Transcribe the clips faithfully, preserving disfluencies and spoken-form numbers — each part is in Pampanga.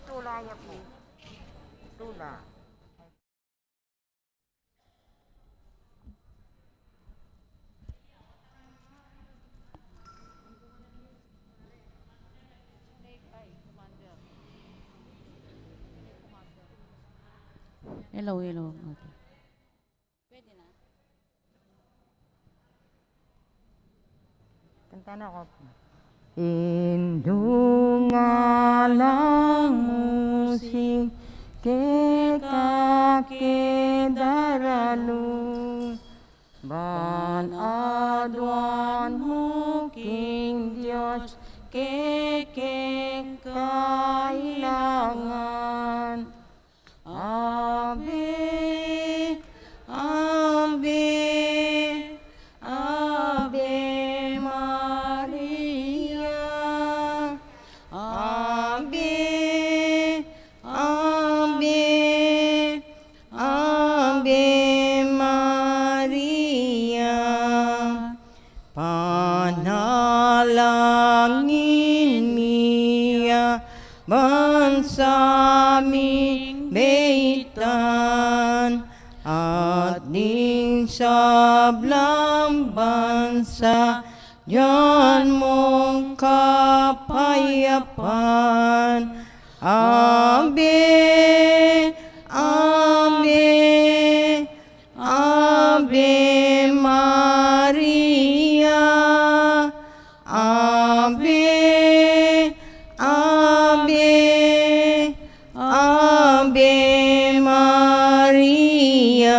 Tula ya po. Tula. Hello, hello. Okay. Pwede na? Kanta na ko. Indu nga lang mu sing keka ke daralu, ban aduan mu king Dios kekeng kailangan. Ave, Ave, Ave Maria. Ave, Ave, Ave Maria. Panalangin mi ya bansa ming beitan, at ning sablang bansa, aduan mung kapayapan. Ave, Ave, Ave Maria. Ave, Ave, Ave Maria.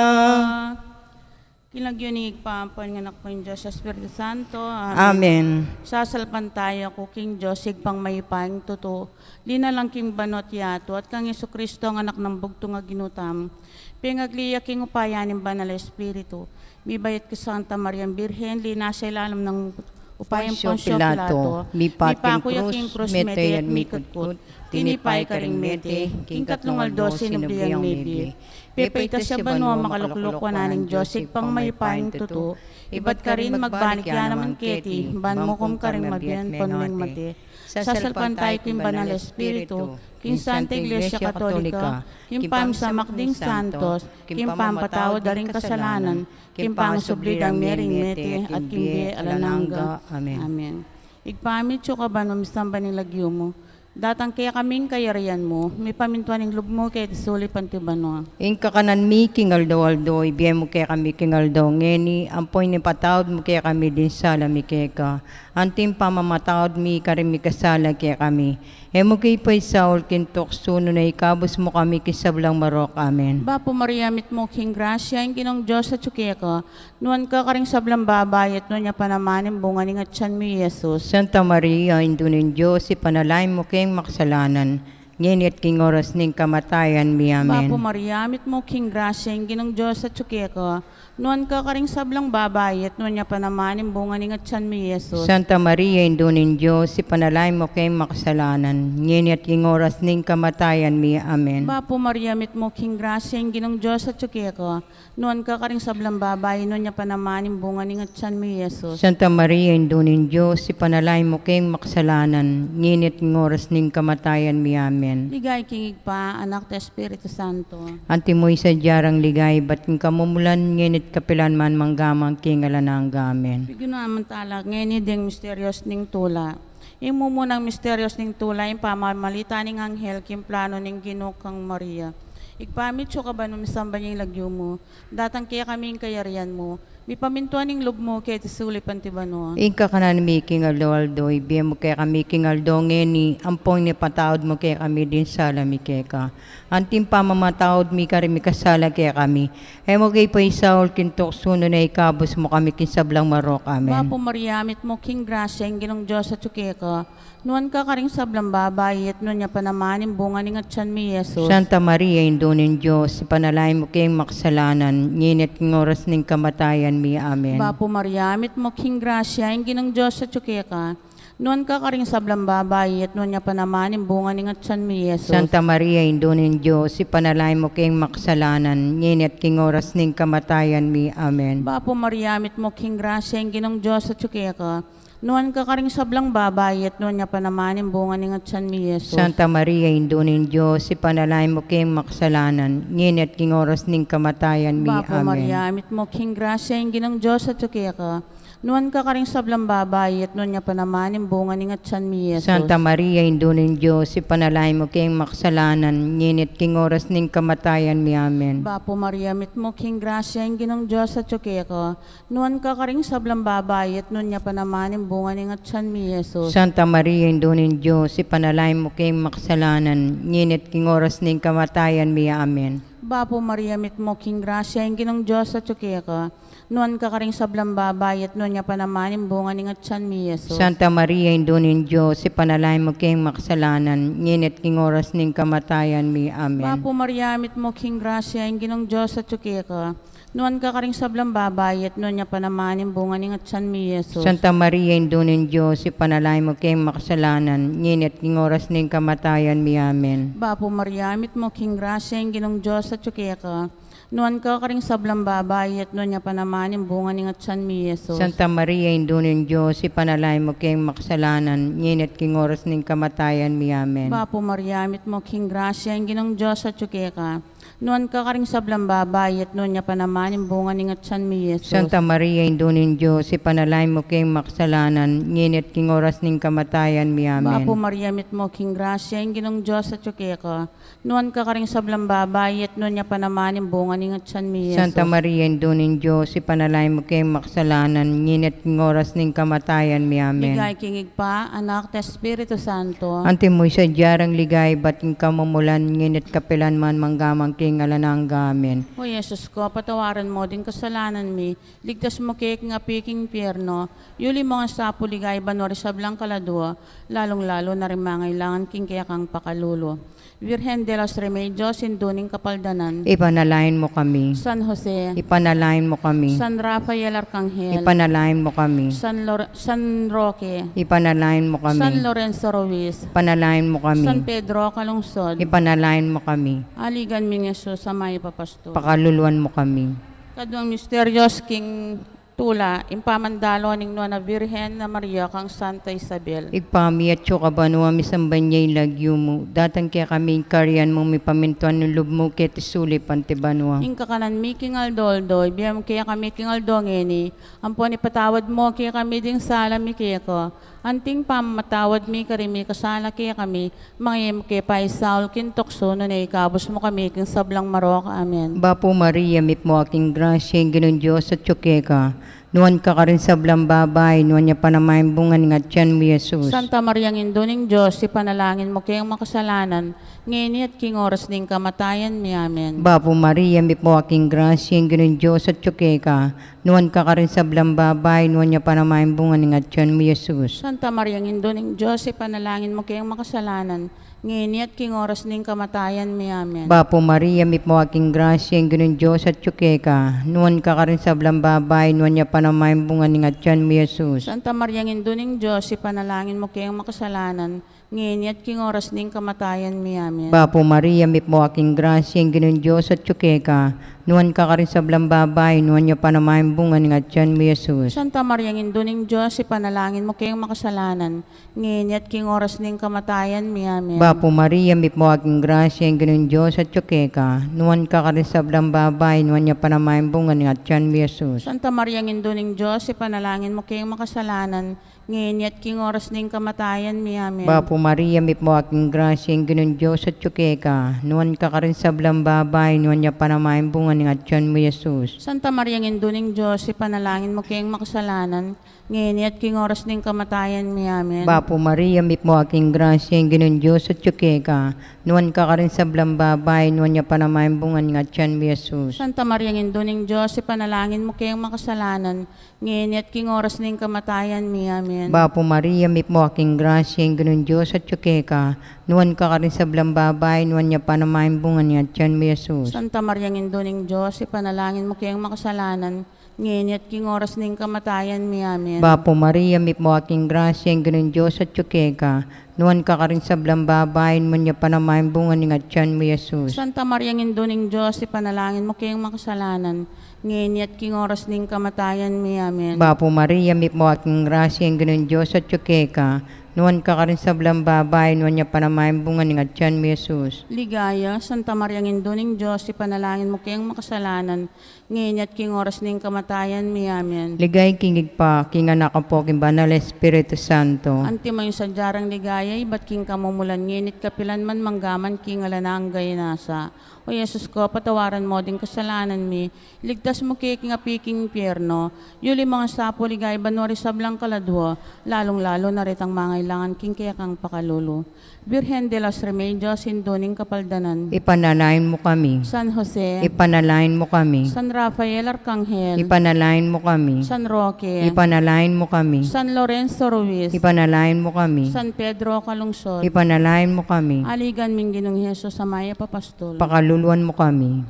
King lagyu ning Ibpa, ampo ning Anak, ampo ning Dios Espiritu Santo. Amen. Amen. Sasalpantaya ku king Dios, Ibpang mayupayang tutu, linalang king banua't yatu, at kang Jesucristo, a Anak nang bugtung a Ginu tamu, pengagli ya king upaya ning Banal a Espiritu, mibayat kang Santa Mariang Birhen, linasa ya lalam ning upaya nang Poncio Pilato, mipaku ya king krus, mete at mikutkut, tinipa ya karing mete, king katlung aldo sinubli yang mebie. Pepaitas ya banua, makalukluk wanan ning Dios, Ibpang mayupayang tutu, ibat karin magbalik ya naman keti, ban mukum karing mabie ampon ming mate. Sasalpantaya ku king Banal a Espiritu, king Santa Iglesia Katolika, king pamisamak ding santos, king pamapatawad da ring kasalanan, king pangasubli dang mie ring mete, at king bie alang angga. Amen. Amen. Ibpa mi, atsu ka banua, misamban ya ing lagyu mu. Datang kekami ing kayarian mu, mipamintuan ing lub mu keti sulip anti banua. Ing kakanan mi king aldo-aldo ibie mu kekami king aldo ngeni, ampon ipatawad mu kekami ding sala mi keka, anti ing pamamatawad mi karing mikasala kekami. E mu ke paisaul king tuksu, nune ikabus mu kami king sablang marok. Amen. Bapu Maria, mitmu ka king grasya, ing Ginung Dios atyu keka. Nuan ka karing sablang babai, at nuan ya pa naman ing bunga ning atian mu, i Jesus. Santa Maria, Indu ning Dios, ipanalangin mu keng makasalanan, ngeni at king oras ning kamatayan mi. Amen. Bapu Maria, mitmu ka king grasya, ing Ginung Dios atyu keka. Nuan ka karing sablang babai, at nuan ya pa naman ing bunga ning atian mu, i Jesus. Santa Maria, Indu ning Dios, ipanalangin mu keng makasalanan, ngeni at king oras ning kamatayan mi. Amen. Bapu Maria, mitmu ka king grasya, ing Ginung Dios atyu keka. Nuan ka karing sablang babai, nuan ya pa naman ing bunga ning atian mu, i Jesus. Santa Maria, Indu ning Dios, ipanalangin mu keng makasalanan, ngeni at king oras ning kamatayan mi. Amen. Ligaya king Ibpa, Anak, at Espiritu Santo. Antimo ing sadya rang ligaya ibat king kamumulan, ngeni at kapilan man, mangga man king alang angga. Amen. Pigyan naman tala ngeni ding misterios ning tula. Ing mumunang misterios ning tula, ing pamamalita ning anghel king plano ning Ginu kang Maria. Ibpa mi, atsu ka banua, misamban ya ing lagyu mu. Datang kekami ing kayarian mu. Mipamintuan ing lub mu keti sulip anti banua. Ing kakanan mi king aldo-aldo ibie mu kekami king aldo ngeni, ampon ipatawad mu kekami ding sala mi keka, anti ing pamamatawad mi karing mikasala kekami. E mu ke paisaul king tuksu, nune ikabus mu kami king sablang marok. Amen. Bapu Maria, mitmu ka king grasya, ing Ginung Dios atyu keka. Nuan ka karing sablang babai, at nuan ya pa naman ing bunga ning atian mu, i Jesus. Santa Maria, Indu ning Dios, ipanalangin mu keng makasalanan, ngeni at king oras ning kamatayan mi. Amen. Bapu Maria, mitmu ka king grasya, ing Ginung Dios atyu keka. Nuan ka karing sablang babai, at nuan ya pa naman ing bunga ning atian mu, i Jesus. Santa Maria, Indu ning Dios, ipanalangin mu keng makasalanan, ngeni at king oras ning kamatayan mi. Amen. Bapu Maria, mitmu ka king grasya, ing Ginung Dios atyu keka. Nuan ka karing sablang babai, at nuan ya pa naman ing bunga ning atsan mi, Jesus. Santa Maria, Indu ning Dios, ipanalangin mu keng makasalanan, ngeni at king oras ning kamatayan mi. Bapu Amen. Maria, mitmu ka king grasya, ing Ginung Dios atyu keka. Nuan ka karing sablang babai, at nuan ya pa naman ing bunga ning atsan mi, Jesus. Santa Maria, Indu ning Dios, ipanalangin mu keng makasalanan, ngeni at king oras ning kamatayan mi. Amen. Bapu Maria, mitmu ka king grasya, ing Ginung Dios atyu keka. Nuan ka karing sablang babai, at nuan ya pa naman ing bunga ning atsan mi, Jesus. Santa Maria, Indu ning Dios, ipanalangin mu keng makasalanan, ngeni at king oras ning kamatayan mi. Amen. Bapu Maria, mitmu ka king grasya, ing Ginung Dios atyu keka. Nuan ka karing sablang babai, at nuan ya pa naman ing bunga ning atsan mi, Jesus. Santa Maria, Indu ning Dios, ipanalangin mu keng makasalanan, ngeni at king oras ning kamatayan mi. Amen. Bapu Maria, mitmu ka king grasya, ing Ginung Dios atyu keka. Nuan ka karing sablang babai, at nuan ya pa naman ing bunga ning atsan mi, Jesus. Santa Maria, Indu ning Dios, ipanalangin mu keng makasalanan, ngeni at king oras ning kamatayan mi. Amen. Bapu Maria, mitmu ka king grasya, ing Ginung Dios atyu keka. Nuan ka karing sablang babai, at nuan ya pa naman ing bunga ning atsan mi, Jesus. Santa Maria, Indu ning Dios, ipanalangin mu keng makasalanan, ngeni at king oras ning kamatayan mi. Amen. Bapu Maria, mitmu ka king grasya, ing Ginung Dios atyu keka. Nuan ka karing sablang babai, at nuan ya pa naman ing bunga ning atsan mi, Jesus. Santa Maria, Indu ning Dios, ipanalangin mu keng makasalanan, ngeni at king oras ning kamatayan mi. Amen. Bapu Maria, mitmu ka king grasya, ing Ginung Dios atyu keka. Nuan ka karing sablang babai, at nuan ya pa naman ing bunga ning atsan mi, Jesus. Santa Maria, Indu ning Dios, ipanalangin mu keng makasalanan, ngeni at king oras ning kamatayan mi. Amen. Ligaya king Ibpa, Anak, at Espiritu Santo. Antimo ing sadya rang ligaya ibat king kamumulan, ngeni at kapilan man, mangga man king alang angga. Amen. O Jesus ko, patawaran mu ding kasalanan mi, ligtas mu ke king api king impierno, yuli mu ngan sa pu ligaya banua ring sablang kaladua, lalung-lalu na ring mangailangan king kekang pakalulu. Virgen de los Remedios, Indu ning Kapaldanan. Ipanalangin mu kami. San Jose. Ipanalangin mu kami. San Rafael Arcangel. Ipanalangin mu kami. San Lor-, San Roque. Ipanalangin mu kami. San Lorenzo Ruiz. Ipanalangin mu kami. San Pedro Calungsod. Ipanalangin mu kami. Aligan mi ngan Jesus a mayap a pastor. Pakaluluan mu kami. Kaduang misteryo king tula, ing pamandalo ning Nuan a Virgen a Maria kang Santa Isabel. Ibpa mi, atsu ka banua, misamban ya ing lagyu mu, datang kekami ing kayarian mu, mipamintuan ing lub mu keti sulip anti banua. Ing kakanan mi king aldo-aldo, ibie mu kekami king aldo ngeni, ampon ipatawad mu kekami ding sala mi keka, anti ing pamamatawad mi karing mikasala kekami, manga e mu ke paisaul king tuksu, nune ikabus mu kami king sablang marok. Amen. Bapu Maria, mitmu ka king grasya, ing Ginung Dios atyu keka. Nuan ka karing sablang babai, nuan ya pa naman ing bunga ning atyan mu, Jesus. Santa Maria, Indu ning Dios, ipanalangin mu keng makasalanan, ngeni at king oras ning kamatayan mi. Amen. Bapu Maria, mitmu ka king grasya, ing Ginung Dios atyu keka. Nuan ka karing sablang babai, nuan ya pa naman ing bunga ning atyan mu, Jesus. Santa Maria, Indu ning Dios, ipanalangin mu keng makasalanan, ngeni at king oras ning kamatayan mi. Amen. Bapu Maria, mitmu ka king grasya, ing Ginung Dios atyu keka. Nuan ka karing sablang babai, nuan ya pa naman ing bunga ning atyan mu, Jesus. Santa Maria, Indu ning Dios, ipanalangin mu keng makasalanan, ngeni at king oras ning kamatayan mi. Amen. Bapu Maria, mitmu ka king grasya, ing Ginung Dios atyu keka. Nuan ka karing sablang babai, nuan ya pa naman ing bunga ning atyan mu, Jesus. Santa Maria, Indu ning Dios, ipanalangin mu keng makasalanan, ngeni at king oras ning kamatayan mi. Amen. Bapu Maria, mitmu ka king grasya, ing Ginung Dios atyu keka. Nuan ka karing sablang babai, nuan ya pa naman ing bunga ning atyan mu, Jesus. Santa Maria, Indu ning Dios, ipanalangin mu keng makasalanan, ngeni at king oras ning kamatayan mi. Amen. Bapu Maria, mitmu ka king grasya, ing Ginung Dios atyu keka. Nuan ka karing sablang babai, nuan ya pa naman ing bunga ning atyan mu, Jesus. Santa Maria, Indu ning Dios, ipanalangin mu keng makasalanan, ngeni at king oras ning kamatayan mi. Amen. Bapu Maria, mitmu ka king grasya, ing Ginung Dios atyu keka. Nuan ka karing sablang babai, nuan ya pa naman ing bunga ning atyan mu, Jesus. Santa Maria, Indu ning Dios, ipanalangin mu keng makasalanan, ngeni at king oras ning kamatayan mi. Amen. Bapu Maria, mitmu ka king grasya, ing Ginung Dios atyu keka. Nuan ka karing sablang babai, nuan ya pa naman ing bunga ning atyan mu, Jesus. Santa Maria, Indu ning Dios, ipanalangin mu keng makasalanan, Ngeni at king oras ning kamatayan mi. Amen. Bapu Maria, mitmu ka king grasya, ing Ginung Dios atyu keka. Nuan ka karing sablang babai, nuan ya pa naman ing bunga ning atyan mu, Jesus. Santa Maria, Indu ning Dios, ipanalangin mu keng makasalanan, ngeni at king oras ning kamatayan mi. Amen. Bapu Maria, mitmu ka king grasya, ing Ginung Dios atyu keka. Nuan ka karing sablang babai, nuan ya pa naman ing bunga ning atyan mu, Jesus. Ligaya, Santa Maria, Indu ning Dios, ipanalangin mu keng makasalanan, ngeni at king oras ning kamatayan mi. Amen. Ligaya king Ibpa, king Anak, ampo king Banal Espiritu Santo. Antimo ing sadya rang ligaya ibat king kamumulan, ngeni at kapilan man, mangga man king alang angga. Amen. O Jesus ko, patawaran mu ding kasalanan mi, iligtas mu ke king api king impyerno, yuli mu ngan sa pu king ligaya banua ring sablang kaladua, lalung-lalu na retang mangailangan king kekang pakalulu. Virgen de los Remedios, Indu ning Kapaldanan. Ipanalangin mu kami. San Jose. Ipanalangin mu kami. San Rafael Arkanghel. Ipanalangin mu kami. San Roque. Ipanalangin mu kami. San Lorenzo Ruiz. Ipanalangin mu kami. San Pedro Calungsod. Ipanalangin mu kami. Aligan mi ing Ginung Jesus a mayap a pastul. Pakaluluan mu kami.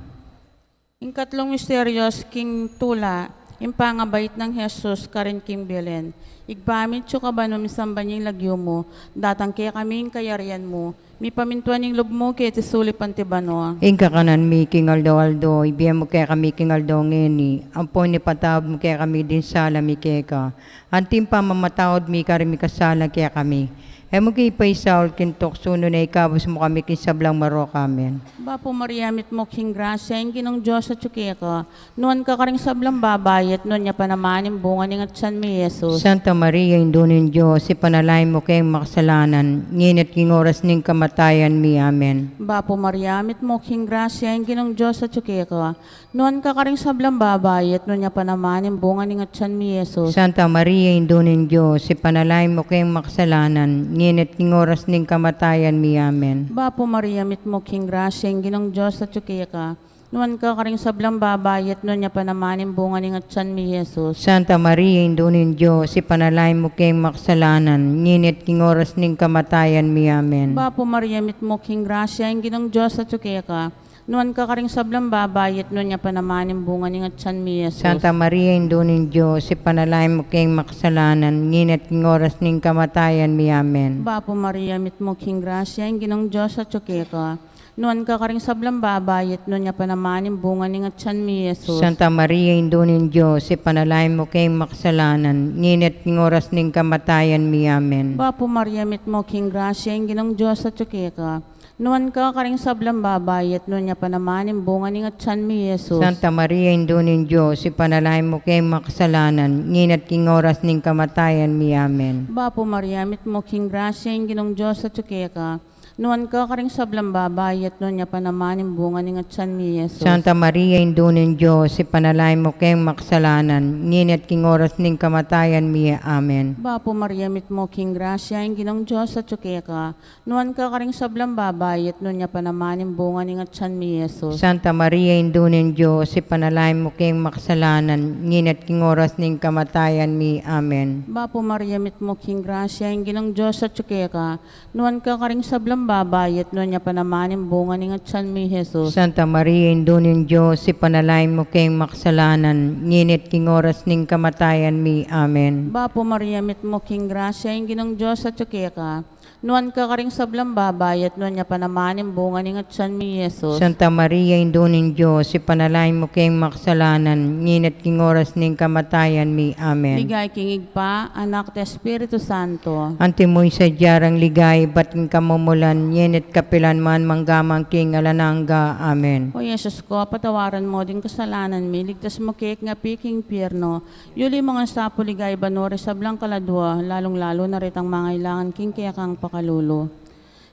Ing katlung misteryos king tula, ing pangabait nang Jesus karin king Belen. Ibpa mi, atsu ka banua, misamban ya ing lagyu mu, datang kekami ing kayarian mu, mipamintuan ing lub mu keti sulip anti banua. Ing kakanan mi king aldo-aldo, ibie mu kekami king aldo ngeni, ampon ipatawad mu kekami ding sala mi keka, anti ing pamamatawad mi karing mikasala kekami. E mu ke paisaul king tuksu, nune ikabus mu kami king sablang marok. Amen. Bapu Maria, mitmu ka king grasya, ing Ginung Dios atyu keka. Nuan ka karing sablang babai, at nuan ya pa naman ing bunga ning atyan mu, Jesus. Santa Maria, Indu ning Dios, ipanalangin mu keng makasalanan, ngeni at king oras ning kamatayan mi. Amen. Bapu Maria, mitmu ka king grasya, ing Ginung Dios atyu keka. Nuan ka karing sablang babai, at nuan ya pa naman ing bunga ning atyan mu, Jesus. Santa Maria, Indu ning Dios, ipanalangin mu keng makasalanan, ngeni at king oras ning kamatayan mi. Amen. Bapu Maria, mitmu ka king grasya, ing Ginung Dios atyu keka. Nuan ka karing sablang babai, at nuan ya pa naman ing bunga ning atyan mu, Jesus. Santa Maria, Indu ning Dios, ipanalangin mu keng makasalanan, ngeni at king oras ning kamatayan mi. Amen. Bapu Maria, mitmu ka king grasya, ing Ginung Dios atyu keka. Nuan ka karing sablang babai, at nuan ya pa naman ing bunga ning atyan mu, Jesus. Santa Maria, Indu ning Dios, ipanalangin mu keng makasalanan, ngeni at king oras ning kamatayan mi. Amen. Bapu Maria, mitmu ka king grasya, ing Ginung Dios atyu keka. Nuan ka karing sablang babai, at nuan ya pa naman ing bunga ning atyan mu, Jesus. Santa Maria, Indu ning Dios, ipanalangin mu keng makasalanan, ngeni at king oras ning kamatayan mi. Amen. Bapu Maria, mitmu ka king grasya, ing Ginung Dios atyu keka. Nuan ka karing sablang babai, at nuan ya pa naman ing bunga ning atyan mu, Jesus. Santa Maria, Indu ning Dios, ipanalangin mu keng makasalanan, ngeni at king oras ning kamatayan mi. Amen. Bapu Maria, mitmu ka king grasya, ing Ginung Dios atyu keka. Nuan ka karing sablang babai, at nuan ya pa naman ing bunga ning atyan mu, Jesus. Santa Maria, Indu ning Dios, ipanalangin mu keng makasalanan, ngeni at king oras ning kamatayan mi. Amen. Bapu Maria, mitmu ka king grasya, ing Ginung Dios atyu keka. Nuan ka karing sablang babai, at nuan ya pa naman ing bunga ning atyan mu, Jesus. Santa Maria, Indu ning Dios, ipanalangin mu keng makasalanan, ngeni at king oras ning kamatayan mi. Amen. Bapu Maria, mitmu ka king grasya, ing Ginung Dios atyu keka. Nuan ka karing sablang babai, at nuan ya pa naman ing bunga ning atyan mu, Jesus. Santa Maria, Indu ning Dios, ipanalangin mu keng makasalanan, ngeni at king oras ning kamatayan mi. Amen. Bapu Maria, mitmu ka king grasya, ing Ginung Dios atyu keka. Nuan ka karing sablang babai, at nuan ya pa naman ing bunga ning atyan mu, Jesus. Santa Maria, Indu ning Dios, ipanalangin mu keng makasalanan, ngeni at king oras ning kamatayan mi. Amen. Ligaya king Ibpa, Anak, at Espiritu Santo. Antimo ing sadya rang ligaya ibat king kamumulan, ngeni at kapilan man, mangga man king alang angga. Amen. O Jesus ko, patawaran mu ding kasalanan mi, iligtas mu ke king api king impyerno, yuli mu ngan sa pu king ligaya banua ring sablang kaladua, lalung-lalu na retang mangailangan king kekang pakalulu.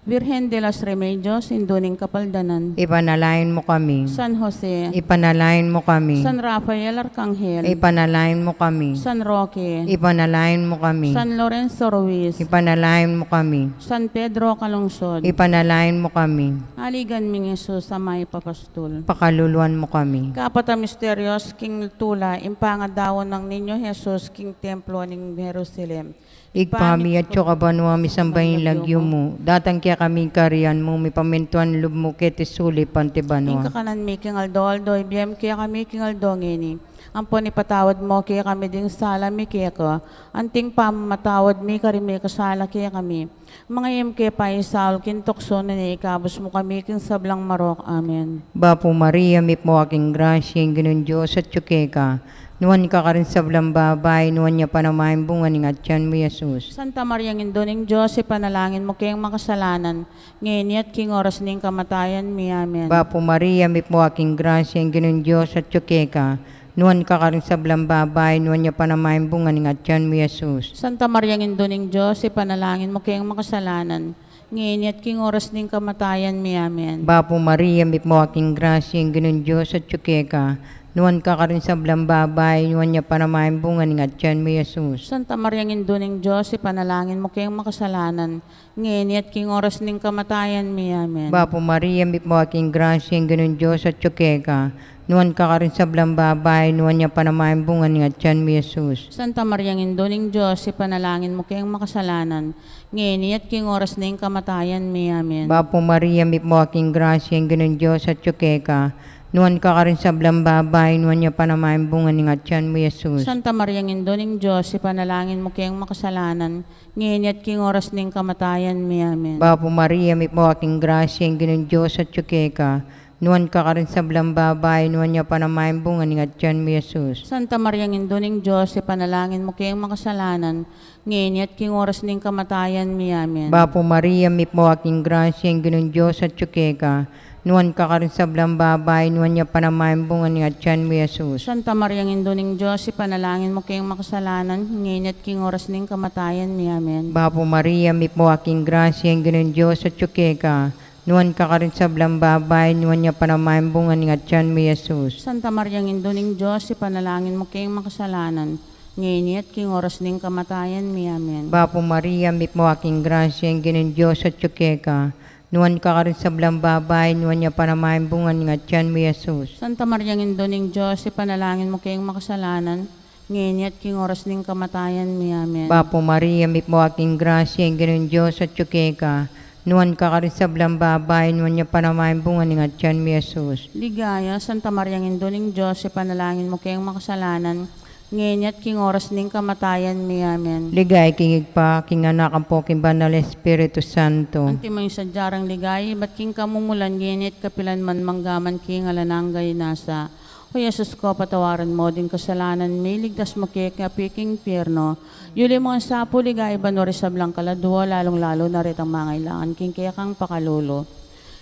Virgen de los Remedios, Indu ning Kapaldanan. Ipanalangin mu kami. San Jose. Ipanalangin mu kami. San Rafael Arkanghel. Ipanalangin mu kami. San Roque. Ipanalangin mu kami. San Lorenzo Ruiz. Ipanalangin mu kami. San Pedro Calungsod. Ipanalangin mu kami. Aligan mi ing Jesus a mayap a pastul. Pakaluluan mu kami. Kapat a misteryos king tula, ing pangadaun nang Niño Jesus king templo ning Jerusalem. Ibpa mi, atsu ka banua, misamban ya ing lagyu mu, datang kekami ing kayarian mu, mipamintuan ing lub mu keti sulip anti banua. Ing kakanan mi king aldo-aldo ibie mu kekami king aldo ngeni. Ampon ipatawad mu kekami ding sala mi keka, anti ing pamamatawad mi karing mikasala kekami. Manga e mu ke paisaul king tuksu, nune ikabus mu kami king sablang marok. Amen. Bapu Maria, mipnu ka king grasya, ing Ginung Dios atyu keka. Nuan ka karing sablang babai, nuan ya pa naman ing bunga ning atian mu, Jesus. Santa Maria, Indu ning Dios, ipanalangin mu keng makasalanan, ngeni at king oras ning kamatayan mi. Amen. Bapu Maria, mipnu ka king grasya, ing Ginung Dios atyu keka. Nuan ka karing sablang babai, nuan ya pa naman ing bunga ning atian mu, Jesus. Santa Maria, Indu ning Dios, ipanalangin mu keng makasalanan, ngeni at king oras ning kamatayan mi. Amen. Bapu Maria, mipnu ka king grasya, ing Ginung Dios atyu keka. Nuan ka karing sablang babai, nuan ya pa naman ing bunga ning atian mu, Jesus. Santa Maria, Indu ning Dios, ipanalangin mu keng makasalanan, ngeni at king oras ning kamatayan mi. Amen. Bapu Maria, mipnu ka king grasya, ing Ginung Dios atyu keka. Nuan ka karing sablang babai, nuan ya pa naman ing bunga ning atian mu, Jesus. Santa Maria, Indu ning Dios, ipanalangin mu keng makasalanan, ngeni at king oras ning kamatayan mi. Amen. Bapu Maria, mipnu ka king grasya, ing Ginung Dios atyu keka. Nuan ka karing sablang babai, nuan ya pa naman ing bunga ning atian mu, Jesus. Santa Maria, Indu ning Dios, ipanalangin mu keng makasalanan, ngeni at king oras ning kamatayan mi. Amen. Bapu Maria, mipnu ka king grasya, ing Ginung Dios atyu keka. Nuan ka karing sablang babai, nuan ya pa naman ing bunga ning atian mu, Jesus. Santa Maria, Indu ning Dios, ipanalangin mu keng makasalanan, ngeni at king oras ning kamatayan mi. Amen. Bapu Maria, mipnu ka king grasya, ing Ginung Dios atyu keka. Nuan ka karing sablang babai, nuan ya pa naman ing bunga ning atian mu, Jesus. Santa Maria, Indu ning Dios, ipanalangin mu keng makasalanan, ngeni at king oras ning kamatayan mi. Amen. Bapu Maria, mipnu ka king grasya, ing Ginung Dios atyu keka. Nuan ka karing sablang babai, nuan ya pa naman ing bunga ning atian mu, Jesus. Santa Maria, Indu ning Dios, ipanalangin mu keng makasalanan, ngeni at king oras ning kamatayan mi. Amen. Bapu Maria, mipnu ka king grasya, ing Ginung Dios atyu keka. Nuan ka karing sablang babai, nuan ya pa naman ing bunga ning atian mu, Jesus. Santa Maria, Indu ning Dios, ipanalangin mu keng makasalanan, ngeni at king oras ning kamatayan mi. Amen. Bapu Maria, mipnu ka king grasya, ing Ginung Dios atyu keka. Nuan ka karing sablang babai, nuan ya pa naman ing bunga ning atian mu, Jesus. Ligaya, Santa Maria, Indu ning Dios, ipanalangin mu keng makasalanan, ngeni at king oras ning kamatayan mi. Amen. Ligaya king Ibpa, king Anak, ampo king Banal Espiritu Santo. Antimo ing sadya rang ligaya ibat king kamumulan, ngeni at kapilan man, mangga man king alang angga. Amen. O Jesus ko, patawaran mu ding kasalanan mi, iligtas mu kami king impyerno. Yuli mu ngan sa pu king banua ring sablang kaladua, lalung-lalu na retang mangailangan king kekang pakalulu.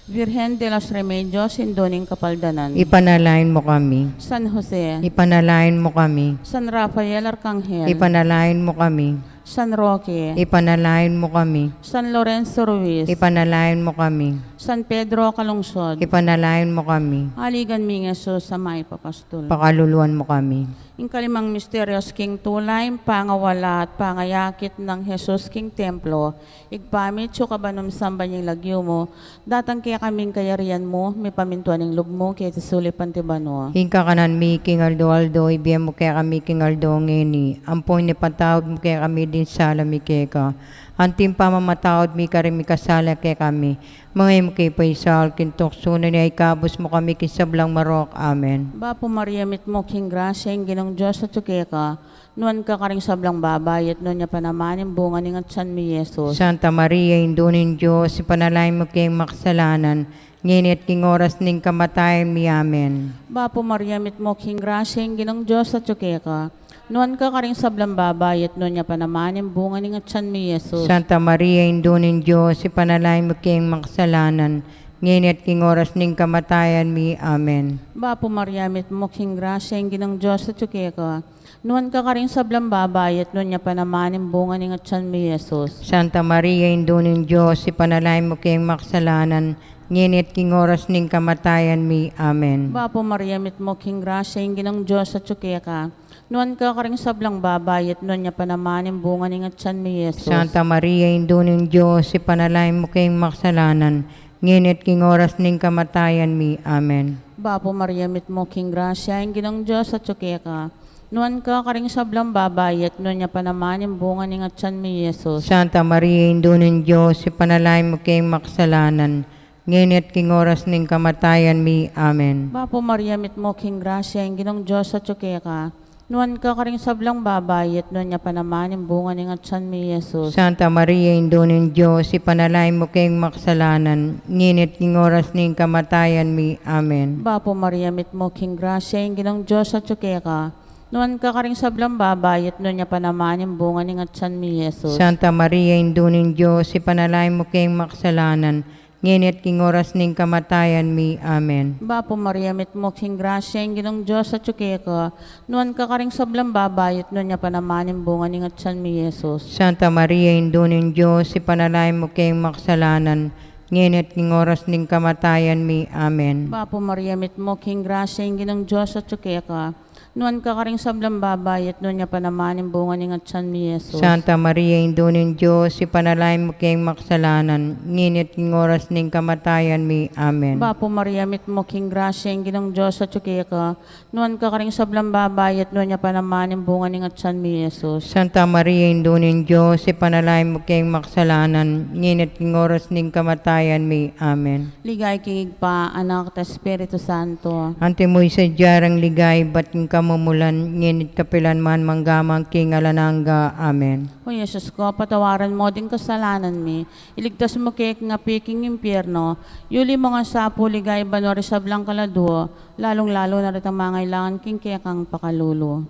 Virgen de los Remedios, Indu ning Kapaldanan. Ipanalangin mu kami. San Jose. Ipanalangin mu kami. San Rafael Arcangel. Ipanalangin mu kami. San Roque. Ipanalangin mu kami. San Lorenzo Ruiz. Ipanalangin mu kami. San Pedro Calungsod. Ipanalangin mu kami. Aligan mi ing Jesus a mayap a pastul. Pakaluluan mu kami. Ing kalimang misteryos king tula, ing pangawala at pangayakit nang Jesus king templo. Ibpa mi, atsu ka banua, misamban ya ing lagyu mu, datang kekami ing kayarian mu, mipamintuan ing lub mu keti sulip anti banua. Ing kakanan mi king aldo-aldo ibie mu kekami king aldo ngeni, ampon ipatawad mu kekami ding sala mi keka, anti ing pamamatawad mi karing mikasala kekami. Manga e mu ke paisaul king tuksu, nune ikabus mu kami king sablang marok. Amen. Bapu Maria, mitmu ka king grasya, ing Ginung Dios atyu keka. Nuan ka karing sablang babai, at nuan ya pa naman ing bunga ning atsan mi, Jesus. Santa Maria, Indu ning Dios, ipanalangin mu keng makasalanan, ngeni at king oras ning kamatayan mi. Amen. Bapu Maria, mitmu ka king grasya, ing Ginung Dios atyu keka. Nuan ka karing sablang babai, at nuan ya pa naman ing bunga ning atsan mi, Jesus. Santa Maria, Indu ning Dios, ipanalangin mu keng makasalanan, ngeni at king oras ning kamatayan mi. Amen. Bapu Maria, mitmu ka king grasya, ing Ginung Dios atyu keka. Nuan ka karing sablang babai, at nuan ya pa naman ing bunga ning atsan mi, Jesus. Santa Maria, Indu ning Dios, ipanalangin mu keng makasalanan, ngeni at king oras ning kamatayan mi. Amen. Bapu Maria, mitmu ka king grasya, ing Ginung Dios atyu keka. Nuan ka karing sablang babai, at nuan ya pa naman ing bunga ning atsan mi, Jesus. Santa Maria, Indu ning Dios, ipanalangin mu keng makasalanan, ngeni at king oras ning kamatayan mi. Amen. Bapu Maria, mitmu ka king grasya, ing Ginung Dios atyu keka. Nuan ka karing sablang babai, at nuan ya pa naman ing bunga ning atsan mu, i Jesus. Santa Maria, Indu ning Dios, ipanalangin mu keng makasalanan, ngeni at king oras ning kamatayan mi. Amen. Bapu Maria, mitmu ka king grasya, ing Ginung Dios atyu keka. Nuan ka karing sablang babai, at nuan ya pa naman ing bunga ning atsan mu, i Jesus. Santa Maria, Indu ning Dios, ipanalangin mu keng makasalanan, ngeni at king oras ning kamatayan mi. Amen. Bapu Maria, mitmu ka king grasya, ing Ginung Dios atyu keka. Nuan ka karing sablang babai, at nuan ya pa naman ing bunga ning atsan mu, i Jesus. Santa Maria, Indu ning Dios, ipanalangin mu keng makasalanan, ngeni at king oras ning kamatayan mi. Amen. Bapu Maria, mitmu ka king grasya, ing Ginung Dios atyu keka. Nuan ka karing sablang babai, at nuan ya pa naman ing bunga ning atsan mu, i Jesus. Santa Maria, Indu ning Dios, ipanalangin mu keng makasalanan, ngeni at king oras ning kamatayan mi. Amen. Bapu Maria, mitmu ka king grasya, ing Ginung Dios atyu keka. Nuan ka karing sablang babai, at nuan ya pa naman ing bunga ning atsan mu, i Jesus. Santa Maria, Indu ning Dios, ipanalangin mu keng makasalanan, ngeni at king oras ning kamatayan mi. Amen. Bapu Maria, mitmu ka king grasya, ing Ginung Dios atyu keka. Nuan ka karing sablang babai, at nuan ya pa naman ing bunga ning atsan mu, i Jesus. Santa Maria, Indu ning Dios, ipanalangin mu keng makasalanan, ngeni at king oras ning kamatayan mi. Amen. Ligaya king Ibpa, Anak, at Espiritu Santo. Antimo ing sadya rang ligaya ibat king kamumulan, ngeni at kapilan man, mangga man king alang angga. Amen. O Jesus ko, patawaran mu ding kasalanan mi, iligtas mu ke king api king impyerno, yuli mu ngan sa pu ligaya banua ring sablang kaladua, lalung-lalu na ring mangailangan king kekang pakalulu.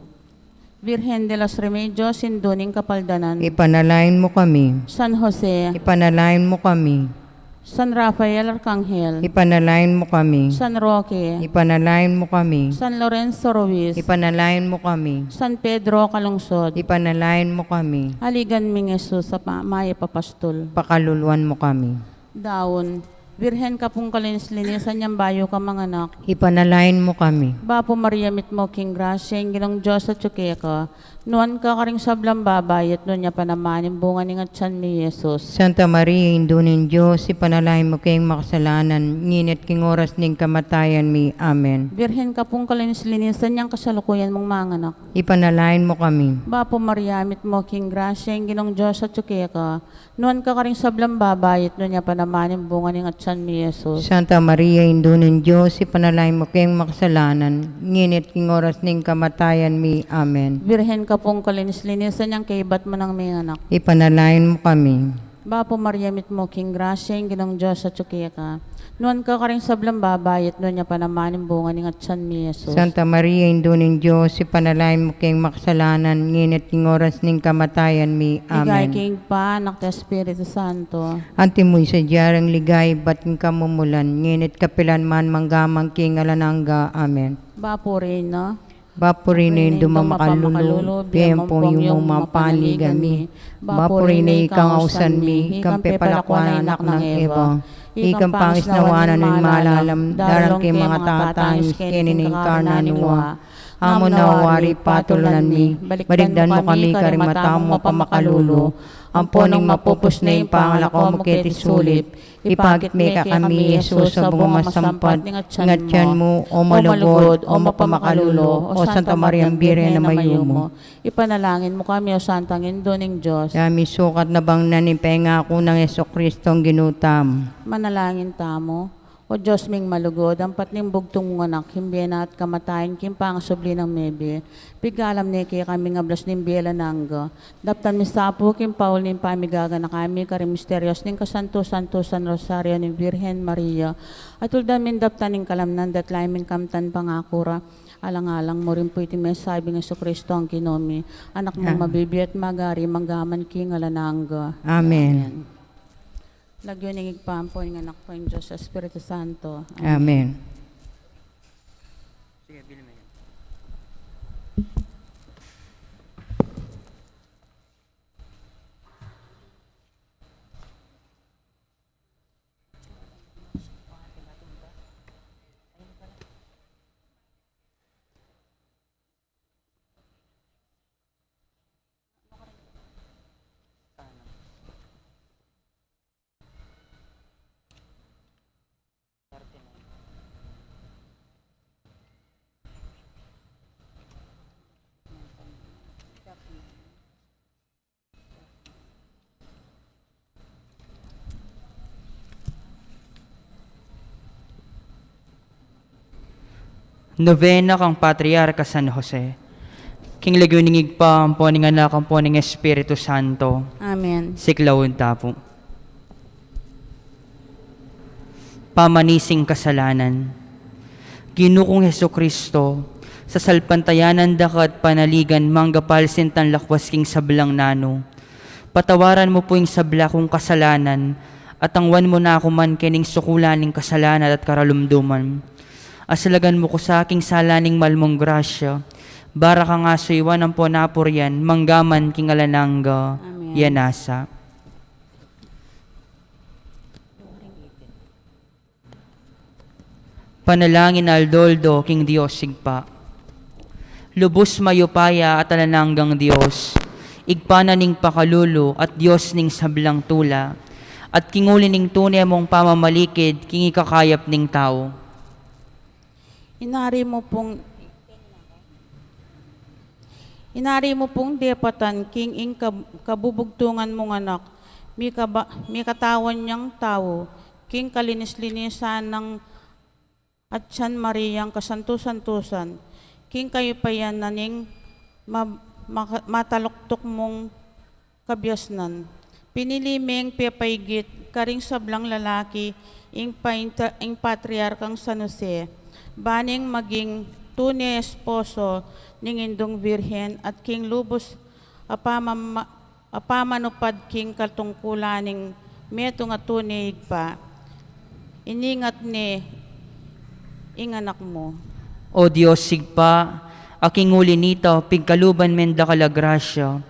Virgen de los Remedios, Indu ning Kapaldanan. Ipanalangin mu kami. San Jose. Ipanalangin mu kami. San Rafael Arkanghel. Ipanalangin mu kami. San Roque. Ipanalangin mu kami. San Lorenzo Ruiz. Ipanalangin mu kami. San Pedro Calungsod. Ipanalangin mu kami. Aligan ming Jesus a pa-, mayap a pastul. Pakaluluan mu kami. Daun. Virgen ka pung kalinis-linisan yang bayu ka manganak. Ipanalangin mu kami. Bapu Maria, mitmu ka king grasya, ing Ginung Dios atyu keka. Nuan ka karing sablang babai, at nuan ya pa naman ing bunga ning atsan mu, i Jesus. Santa Maria, Indu ning Dios, ipanalangin mu keng makasalanan, ngeni at king oras ning kamatayan mi. Amen. Virgen ka pung kalinis-linisan yang kasalukuyan mung manganak. Ipanalangin mu kami. Bapu Maria, mitmu ka king grasya, ing Ginung Dios atyu keka. Nuan ka karing sablang babai, at nuan ya pa naman ing bunga ning atsan mu, i Jesus. Santa Maria, Indu ning Dios, ipanalangin mu keng makasalanan, ngeni at king oras ning kamatayan mi. Amen. Virgen ka pung kalinis-linisan yang kaibat mu nang minganak. Ipanalangin mu kami. Bapu Maria, mitmu ka king grasya, ing Ginung Dios atyu keka. Nuan ka karing sablang babai, at nuan ya pa naman ing bunga ning atsan mu, i Jesus. Santa Maria, Indu ning Dios, ipanalangin mu keng makasalanan, ngeni at king oras ning kamatayan mi. Ligaya king Ibpa, Anak, at Espiritu Santo. Antimo ing sadya rang ligaya ibat king kamumulan, ngeni at kapilan man, mangga man king alang angga. Amen. Bapu Reyna. Bapu Reyna, Indu mamakalulu, bie ampong yumu mapanigan mi. Bapu Reyna, ika ing ausan mi, ika ing pepalakuan nang anak nang Eva, ika ing pangisnawan ning malalam, daralan king manga tatang, keni ning karne ning lua. Amu na wari patulunan mi, balikdan mu kami karing mata mung mapamakalulu, ampon ing mapupus ne ing pangalako mu keti sulip, ipakit me kekami i Jesus a bunga masampat ning atyan mu, o malugud, o mapamakalulu, o Santa Maria Birhen a mayumu. Ipanalangin mu kami, o Santang Indu ning Dios. Ya misukat na bang nanu ing pengaku nang Jesucristo ing Ginu tamu. Manalangin tamu. O Dios ming malugud, ampat ning bugtung mung anak, king bie na at kamatayan, king pangasubli nang mebie, pigalam ne kekami ing ablas ning bie alang angga. Daptan mi sa pu king paul ning pamigaganakan mi karing misterios ning kasantu-santusan Rosario ning Virgen Maria. At tuldan mi daptan ing kalamnan datlayan ming kamtan pangaku ra. Alang-alang mu rin pu iti mesabi nang Jesucristo a Ginu mi, Anak mung mabibie at magari, mangga man king alang angga. Amen. Lagyu ning Ibpa, ampo ning Anak, ampo ning Dios Espiritu Santo. Amen. Novena kang Patriarka San Jose. King lagyu ning Ibpa, ampo ning Anak, ampo ning Espiritu Santo. Amen. Siklaud ta pu. Pamanising kasalanan. Ginu kung Jesucristo, sasalpantayanan da ka at panaligan manggapal sintang lakwas king sablang nanu. Patawaran mu pu ing sabla kung kasalanan, at angwan mu na ku man kening sukulan ning kasalanan at karalumduman. Asalagan mu ku sa king sala ning mal mung grasya, bara kang asuyuan ampo napurian, manggaman king alang angga. Amen. Yan asa. Panalangin aldo-aldo king Dios Ibpa. Lubus mayupaya at alang anggang Dios, Ibpa na ning pakalulu at Dios ning sablang tula, at king uli ning tune mung pamamalikid king ikakayap ning tau. Inari mu pung, inari mu pung depatan king ing kab-, kabubugtungan mung Anak, mikaba-, mikatawan yang tau, king kalinis-linisan nang Atyan Mariang kasantu-santusan, king kayupayan na ning ma-, maka-, mataluktuk mung kabiasnan. Pinili meng pepaigit karing sablang lalaki ing painta-, ing Patriarkang San Jose, ba neng maging tune esposo ning Indung Virgen at king lubus a pamama-, a pamanupad king katungkulan ning metung a tune Ibpa. Iningat ne ing Anak mu. O Dios Ibpa, a king uli nita, pigkaluban men dakal a grasya,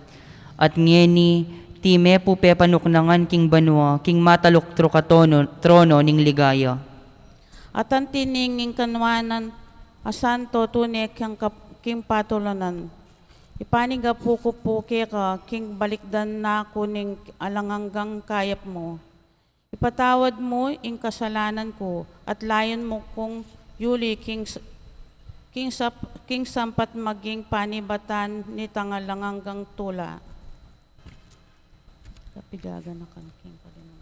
at ngeni, tine mu pu pepanuknangan king banua, king mataluktuk a tono-, trono ning ligaya. At anti ning ing kanwanan a santo tune king kap-, king patulunan. Ipanigapu ku pu keka king balikdan na ku ning alang anggang kayap mu. Ipatawad mu ing kasalanan ku, at layun mu kung yuli king s-, king sap-, king sampat maging panibatan nitang alang anggang tula. Kapigaganakan king kalinung.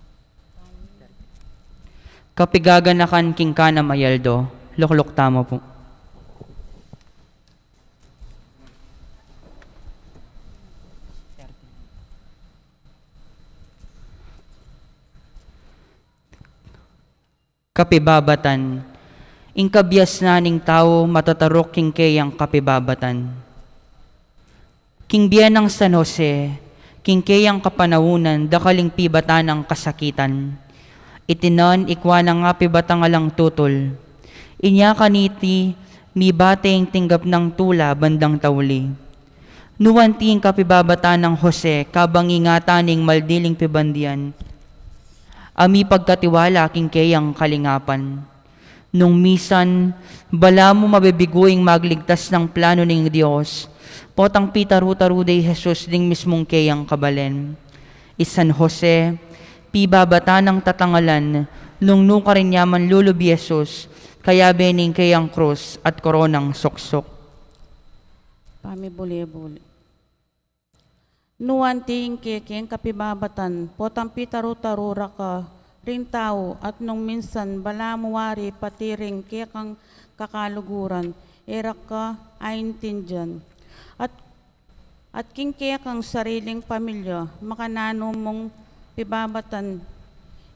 Kapigaganakan king kanam a aldo, lukluk tamu pu. Kapibabatan. Ing kabiasnan ning tau matataruk king keyang kapibabatan. King bie nang San Jose, king keyang kapanaunan, dakal ing pibatan nang kasakitan. Iti nan, ikua na nga pibatang alang tutul. Inya kaniti, mibate ing tinggap nang tula bandang tauli. Nu anti ing kapibabatan nang Jose, kabang ingatan ing maldiling pibandian a mipagkatiwala king keyang kalingapan. Nung misan, balamu mabibigu ing magligtas nang planu ning Dios, potang pitaru-taru de i Jesus ding mismung keyang kabalen. I San Jose, pibabatan nang tatangalan, nung nu karin ya man lulub i Jesus, kayabe ning keyang krus at koronang suksuk. Pamibule-bule. Nu anti ing kekeng kapibabatan, potang pitaru-taru ra ka ring tau, at nung minsan balamu wari pati ring kekang kakaluguran, e ra ka aintindian. At, at king kekang sariling pamilya, makananu mung pibabatan,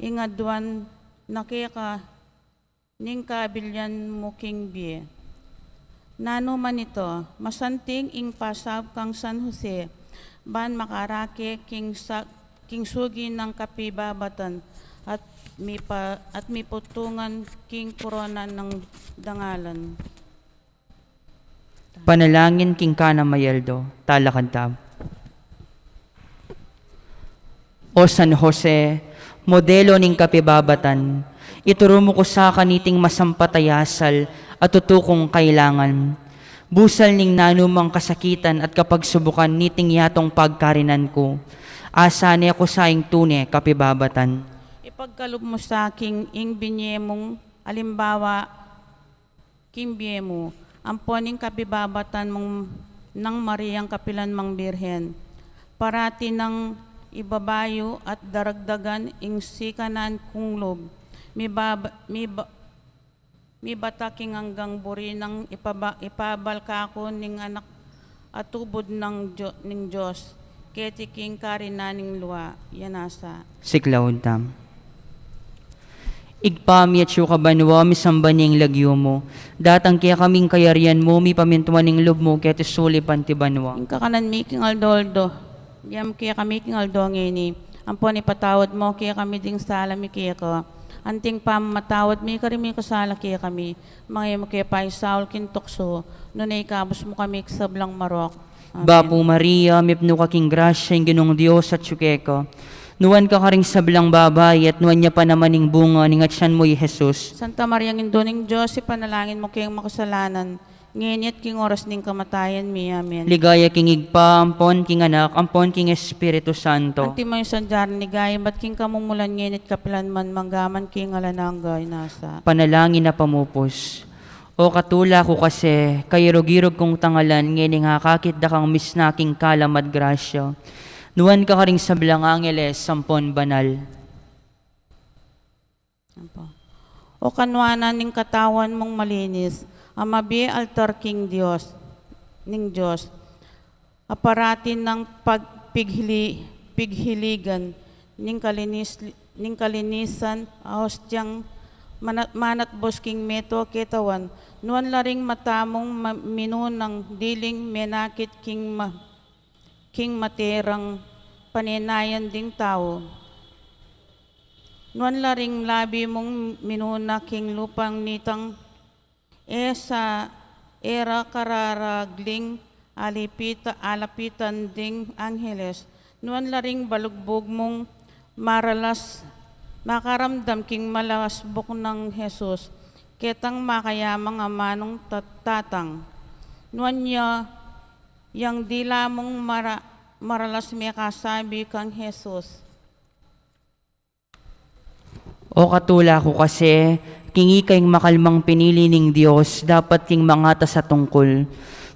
ing aduan na keka ning kabilian mu king bie. Nanu man ito, masanting ing pasab kang San Jose, ban makarake king sa-, king sugi nang kapibabatan at mipa-, at miputungan king korona nang dangalan. Panalangin king kanam a aldo, talakad tamu. O San Jose, modelo ning kapibabatan, ituru mu ku sa kaniting masampat a asal a tutu kung kailangan. Busal ning nanumang kasakitan at kapagsubukan niting yatung pagkarinan ku, asa ne ku sa ing tune kapibabatan. Ipagkalub mu sa king ing binye mung alimbawa king bie mu, ampo ning kapibabatan mung nang Mariang kapilan mang Birhen. Parati nang ibabayu at daragdagan ing sikanan kung lub. Mibaba-, miba-, Mibata king anggang buri nang ipaba-, ipabal kaku ning anak a tubud nang Dio-, ning Dios, keti king karinan ning lua, ya nasa. Siklaud tamu. Ibpa mi, atsu ka banua, misamban ya ing lagyu mu. Datang kekami ing kayarian mu, mipamintuan ing lub mu, keti sulip anti banua. Ing kakanan mi king aldo-aldo, ibie mu kekami king aldo ngeni. Ampon ipatawad mu kekami ding sala mi keka, anti ing pamamatawad mi karing mikasala kekami. Manga e mu ke paisaul king tuksu, nune ikabus mu kami king sablang marok. Amen. Bapu Maria, mipnu ka king grasya, ing Ginung Dios atsu keka. Nuan ka karing sablang babai, at nuan ya pa naman ing bunga ning atian mu, i Jesus. Santa Maria, Indu ning Dios, ipanalangin mu keng makasalanan, ngeni at king oras ning kamatayan mi. Amen. Ligaya king Ibpa, ampon king Anak, ampon king Espiritu Santo. Antimo ing sadya ning ligaya, ibat king kamumulan, ngeni at kapilan man, mangga man king alang angga, ya nasa. Panalangin a pamupus. O katula ku kasi, kairug-irug kung tangalan, ngening akakit da kang misna king kalam at grasya. Nuan ka karing sablang angeles, ampon banal. Apo. O kanuanan ning katawan mung malinis, a mabie altar king Dios, ning Dios, a parati nang pag-, pighili-, pighiligan ning kalinis-, ning kalinisan, a ostiang mana-, manatbus king meto a ketawan, nuan la ring mata mung ma-, minunang diling menakit king ma-, king materang panenayan ding tau. Nuan la ring labi mung minuna king lupang nitang e sa e ra kararagling alipita-, alapitan ding angeles. Nuan la ring balugbug mung maralas makaramdam king malasbuk nang Jesus, ketang makayamang amanung tat-, tatang. Nuan ya yang dila mung mara-, maralas mekasabi kang Jesus. O katula ku kasi, king ika ing makalmang pinili ning Dios, dapat king mangatas a tungkul.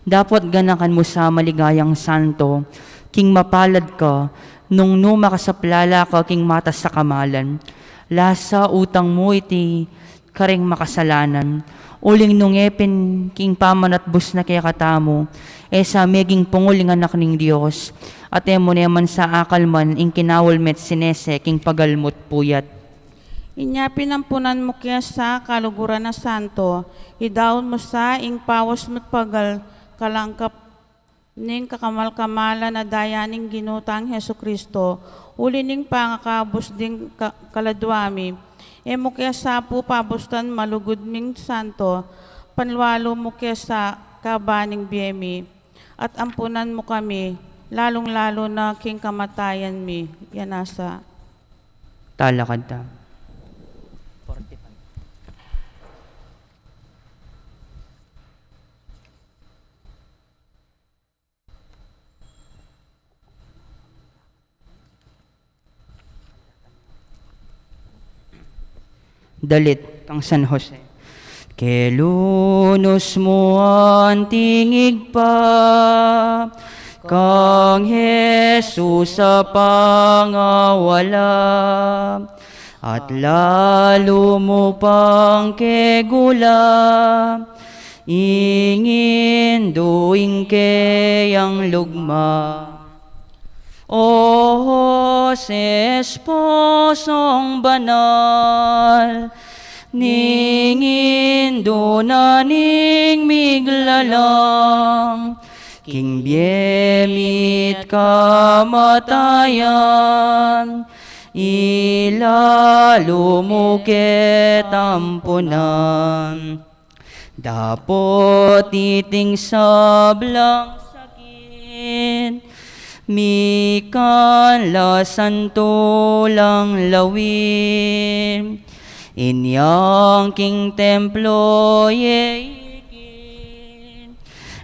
Dapat ganakan mu sa maligayang santo, king mapalad ka, nung nu makasaplala ka king matas a kamalan. Lasa utang mu iti karing makasalanan. Uling nung e pin king pamanatbus na kekatamu, e sa meging pungul ing Anak ning Dios, at e mu ne man sa akalman ing kinaul me't sinese king pagal mu't puyat. Inya pin ampunan mu ke sa kaluguran a santo, idaun mu sa ing pawas mu't pagal kalangkap ning kakamal-kamalan a daya ning Ginu tang Jesucristo, uli ning pangakabus ding ka-, kaladua mi. E mu ke sa pu pabustan malugud ming santo, panlualu mu ke sa kaba ning bie mi, at ampunan mu kami, lalung-lalu na king kamatayan mi. Ya nasa. Talakad ta. Dalit kang San Jose. Kelunus mu anting Ibpa kang Jesus a pangawala, at lalu mu pang kegula ing Indu ing keyang lugma. O Jose, esposong banal ning Indu na ning miglalang, king bie mi't kamatayan, ilalu mu ke tampunan. Dapot iting sablang sakit, mikanlasan tulang lawin, inyang king templo ye ikin,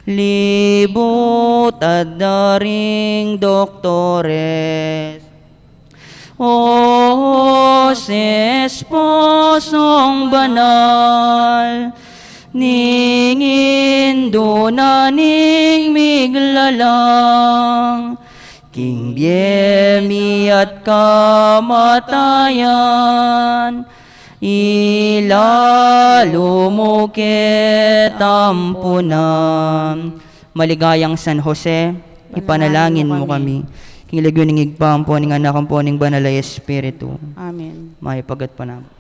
libut at daring doktores. O Jose, esposong banal ning Indu na ning miglalang, king bie mi at kamatayan, Ilalu mu ke tampunan. Maligayang San Jose, ipanalangin mu kami. King lagyu ning Ibpa, ampo ning Anak, ampo ning Banal a Espiritu. Amen. Mayap a gatpanapun.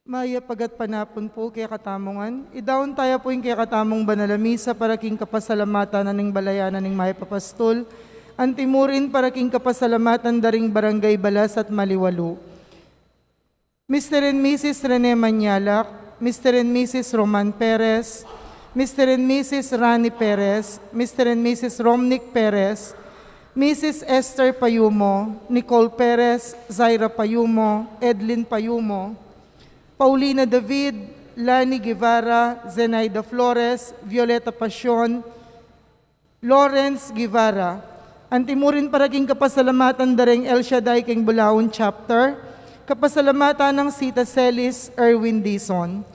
Mayap a gatpanapun pu kekatamu ngan. Idaun taya pu ing kekatamung banal a misa para king kapasalamatan na ning balayan na ning Mayap a Pastul, antimurin para king kapasalamatan da ring Barangay Balas at Maliwalu. Mister and Missus Rene Mañalac, Mister and Missus Roman Perez, Mister and Missus Rani Perez, Mister and Missus Romnick Perez, Missus Esther Payumo, Nicole Perez, Zaira Payumo, Edlin Payumo, Paulina David, Lani Guevara, Zenaida Flores, Violeta Pasion, Lawrence Guevara. Antimurin para king kapasalamatan da ring El Shaddai king Bulaon Chapter, kapasalamatan nang Sita Celis Erwin Dizon.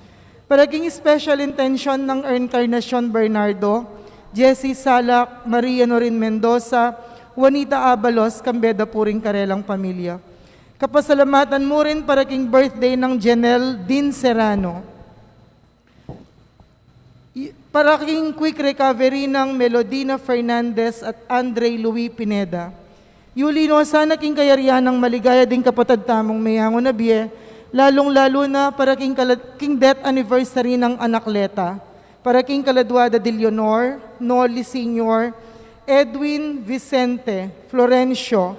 Para king special intention nang Encarnacion Bernardo, Jessie Salak, Maria Norin Mendoza, Juanita Abalos, kambe da pu ring karelang pamilya. Kapasalamatan mu rin para king birthday nang Jenel Din Serrano. I-, para king quick recovery nang Melodina Fernandez at Andre Louis Pineda. Yuli no sana king kayarian nang maligaya ding kapatad tamung meyangu na bie, lalung-lalu na para king kalad-, king death anniversary nang Anakleta, para king kaladwa da di Leonor, Noli Senior, Edwin, Vicente, Florencio,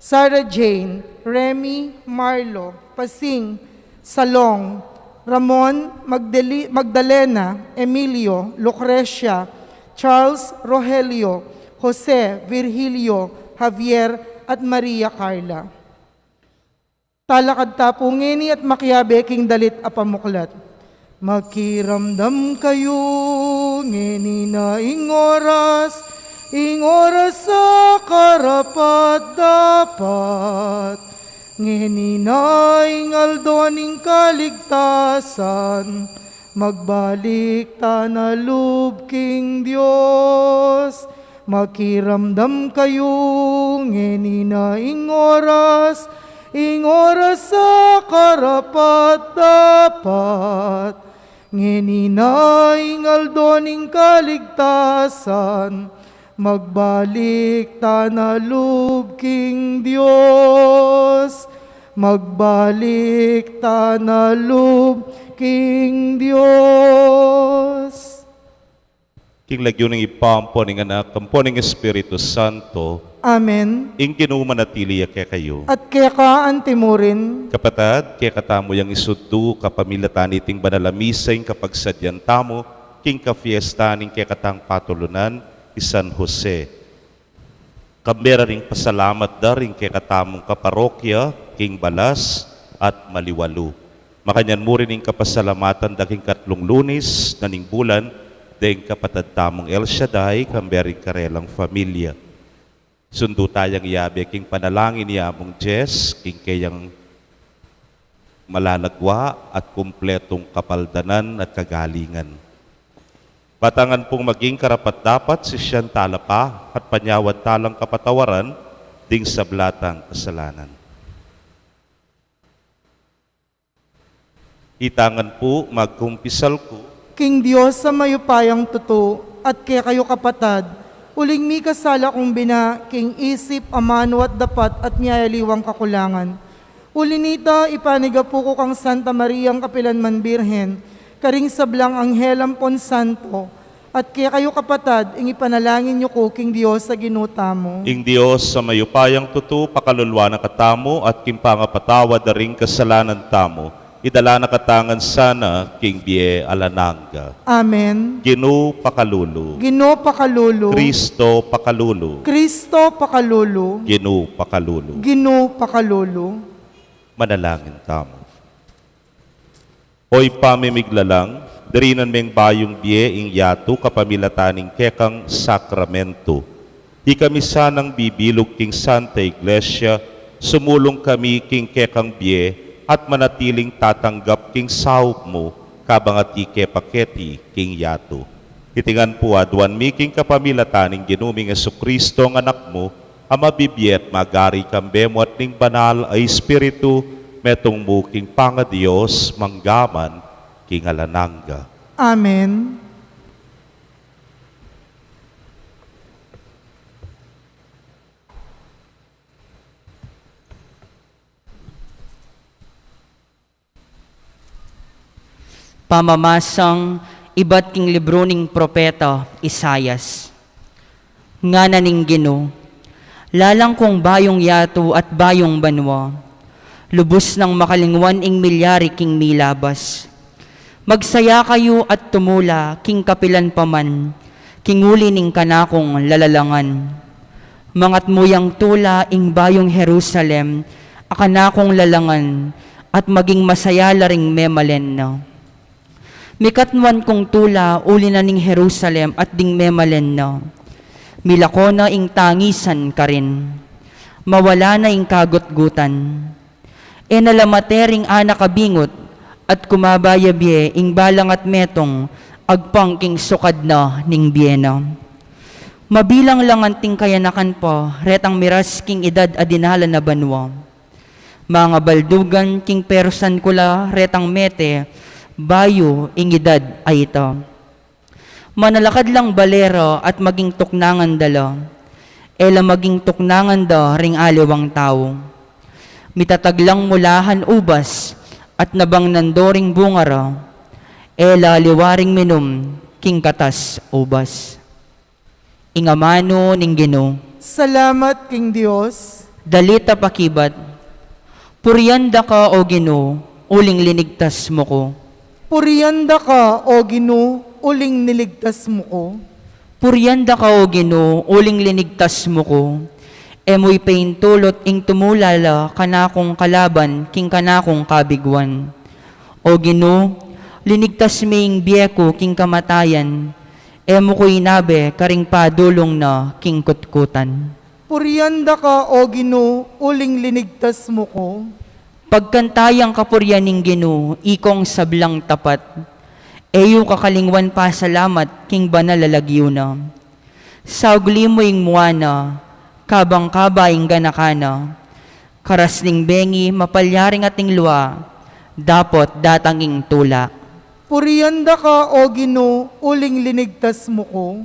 Sarah Jane, Remy, Marlo, Pasing, Salong, Ramon, Magdali-, Magdalena, Emilio, Lucrecia, Charles, Rogelio, Jose, Virgilio, Javier, at Maria Carla. Talakad ta pu ngeni at makiabe king dalit a pamuklat. Makiramdam kayu, ngeni na ing oras, ing oras a karapat-dapat. Ngeni na ing aldo ning kaligtasan, magbalik ta na lub king Dios. Makiramdam kayu, ngeni na ing oras, ing oras a karapat-dapat. Ngeni na ing aldo ning kaligtasan, magbalik ta na lub king Dios, magbalik ta na lub king Dios. King lagyu ning Ibpa, ampo ning Anak, ampo ning Espiritu Santo. Amen. Ing Ginu manatili ya kekayu. At keka antimurin. Kapatad, kekatamu yang isuddu, kapamilatan niting banal a misa, ing kapagsadyan tamu king kafiesta ning kekatang patulunan, i San Jose. Kambe ra ring pasalamat da ring kekatamung kaparokya king Balas at Maliwalu. Makanyan mu rin ing kapasalamatan da king katlung Lunis na ning bulan, deng kapatad tamung El Shaddai, kambe ring karelang familia. Sundu tayang yabe king panalangin ya Among Jess, king keyang malalagwa at kumpletung kapaldanan at kagalingan. Batangan pung maging karapat-dapat, sisian tala pa at panyawad talang kapatawaran ding sabla tang kasalanan. Itangan pu, magkumpisal ku king Dios a mayupayang tutu, at kekayu kapatad, uling mikasala kung bina king isip, amanu at dapat at miyayaliwang kakulangan. Uli nita, ipanigapu ku kang Santa Mariang kapilan man Birhen, karing sablang anghel ampon santo, At kekayu, kapatad, ing ipanalangin yu ku king Dios a Ginu tamu. Ing Dios a mayupayang tutu pakaluluan na katamu at king pangapatawad da ring kasalanan tamu, idala na katamu ngan sana king bie alang angga. Amen. Ginu pakalulu. Ginu pakalulu. Kristo pakalulu. Kristo pakalulu. Ginu pakalulu. Ginu pakalulu. Manalangin tamu. O Ibpa ming miglalang, dirinan meng bayung bie ing yatu kapamilatan ning kekang sakramentu. Ikami sanang bibilug king Santa Iglesia, sumulung kami king kekang bie at manatiling tatanggap king saup mu, kabang atiu ke pa keti king yatu. Iti ngan pu aduan mi king kapamilatan ning Ginu ming Jesucristo a Anak mu, a mabibie at magari kambe mu at ning Banal a Espiritu, metung mu king pangaDios, mangga man king alang angga. Amen. Pamamasang ibat king libru ning propeta Isaias. Ngana ning Ginu, lalang kung bayung yatu at bayung banua, lubus nang makalingwan ing milyari king milabas. Magsaya kayu at tumula king kapilan pa man, king uli ning kanakung lalalangan. Mangatmu yang tula ing bayung Jerusalem a kanakung lalangan, at maging masaya la ring memalen na. Mikatmuan kung tula uli na ning Jerusalem at ding memalen na. Milako na ing tangisan karin. Mawala na ing kagutgutan. E na la mate ring anak a bingut, at kumaba ya bie ing balang at metung agpang king sukad na ning bie na. Mabilang la ngan anting kayanakan pa retang miras king idad a dinalan a banua. Mangabaldugan king perusan ku la retang mete bayu ing idad a ita. Manalakad lang bale ra at maging tuknangan da la. E la maging tuknangan da ring aliwang tau. Mitatag lang mulahan ubas at nabangnan do ring bunga ra. E la aliwa ring minum king katas ubas. Ing amanu ning Ginu. Salamat king Dios. Dalita pakibat. Purian da ka, O Ginu, uling linigtas mu ku. Purian da ka, O Ginu, uling niligtas mu ku. Purian da ka, O Ginu, uling linigtas mu ku. E mu ipaintulut ing tumula la kanakung kalaban king kanakung kabiguan. O Ginu, linigtas me ing bie ku king kamatayan. E mu ku inabe karing padulung na king kutkutan. Purian da ka, O Ginu, uling linigtas mu ku. Pagkanta yang kapurian ning Ginu, ikong sablang tapat. E yu kakalingwan pasalamat king banal a lagyu na. Saugli mu ing mua na, kabang kaba ing ganaka na. Karas ning bengi mapalyaring ating lua, dapot datang ing tula. Purian da ka, O Ginu, uling linigtas mu ku.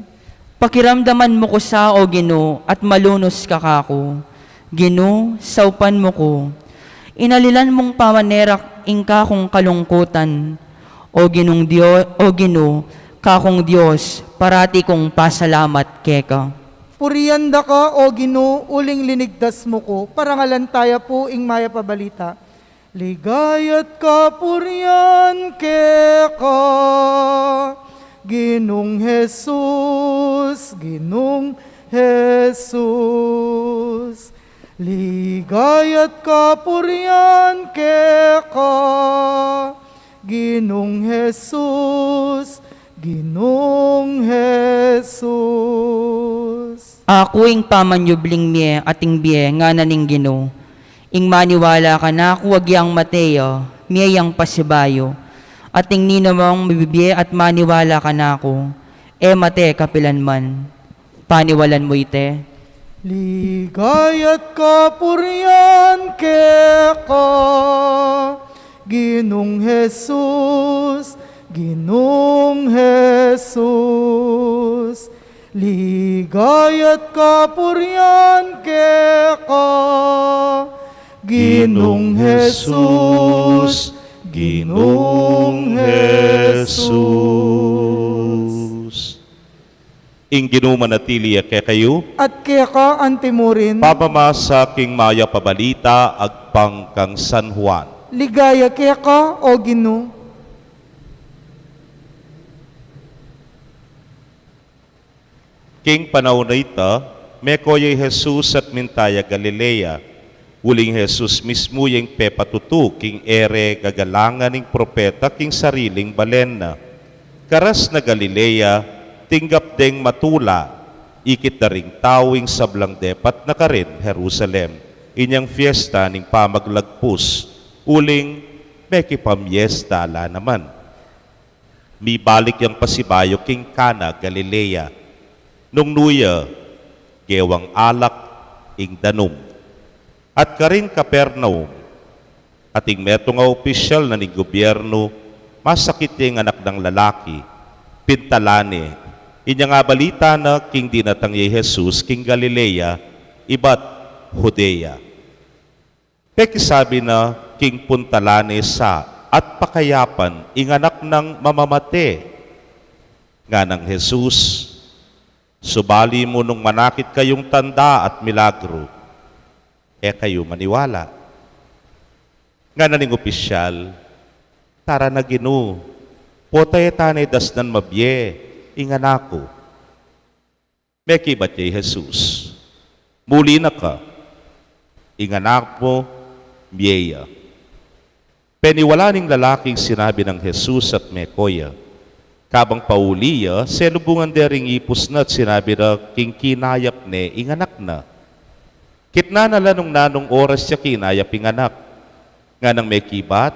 Pakiramdaman mu ku sa, O Ginu, at malunus ka kaku. Ginu, saupan mu ku. Inalilan mung pamanerak ing kakung kalungkutan. O Ginung Dio-, O Ginu, kakung Dios, parati kung pasalamat keka. Purian da ka, O Ginu, uling linigtas mu ku. Parangalan taya pu ing mayap a balita. Ligaya't kapurian keka, Ginung Jesus, Ginung Jesus. Ligaya't kapurian keka, Ginung Jesus, Ginung Jesus. Aku ing pamanyubling mie at ing bie, ngana ning Ginu. Ing maniwala kanaku agyang mate ya, mie yang pasibayu. At ing ninumang mibibie at maniwala kanaku, e mate kapilanman. Paniwalan mu ite. Ligaya't kapurian keka, Ginung Jesus, Ginung Jesus. Ligaya't kapurian keka, Ginung Jesus, Ginung Jesus. Ing Ginu manatili ya kekayu. At keka antimurin. Pamamasa king mayap a balita agpang kang San Juan. Ligaya keka, O Ginu. King panaun a ita, meko ya i Jesus at minta ya Galilea. Uling i Jesus mismu ya ing pepatutu king e re gagalangan ing propeta king sariling balen na. Karas na Galilea, tinggap deng matula, ikit da ring tau ing sablang depat na karin Jerusalem, inyang fiesta ning Pamaglagpus, uling mekipamiesta la naman. Mibalik yang pasibayu king Cana, Galilea. Nung nu ya, gewang alak ing danum. At karin Capernaum, ating metung a opisyal na ning gubyernu, masakit ya ing anak nang lalaki, pintalan ne. Inyang abalita na king dinatang ya i Jesus king Galilea, ibat Judea. Pekisabi na king puntalan ne sa at pakayapan ing anak nang mamamate. Nganang Jesus, subali mu nung manakit kayung tanda at milagru, e kayu maniwala. Ngana ning opisyal, tara na Ginu, pota e ta ne dasnan mabie ing anak ku. Mekibat ya i Jesus, muli na ka, ing anak mu mie ya. Peniwala ning lalaking sinabi nang Jesus at meko ya. Kabang pauli ya, selubungan de ring ipus na at sinabi ra king kinayap ne ing anak na. Kitnan na la nung nanung oras ya kinayap ing anak. Nganang mekibat,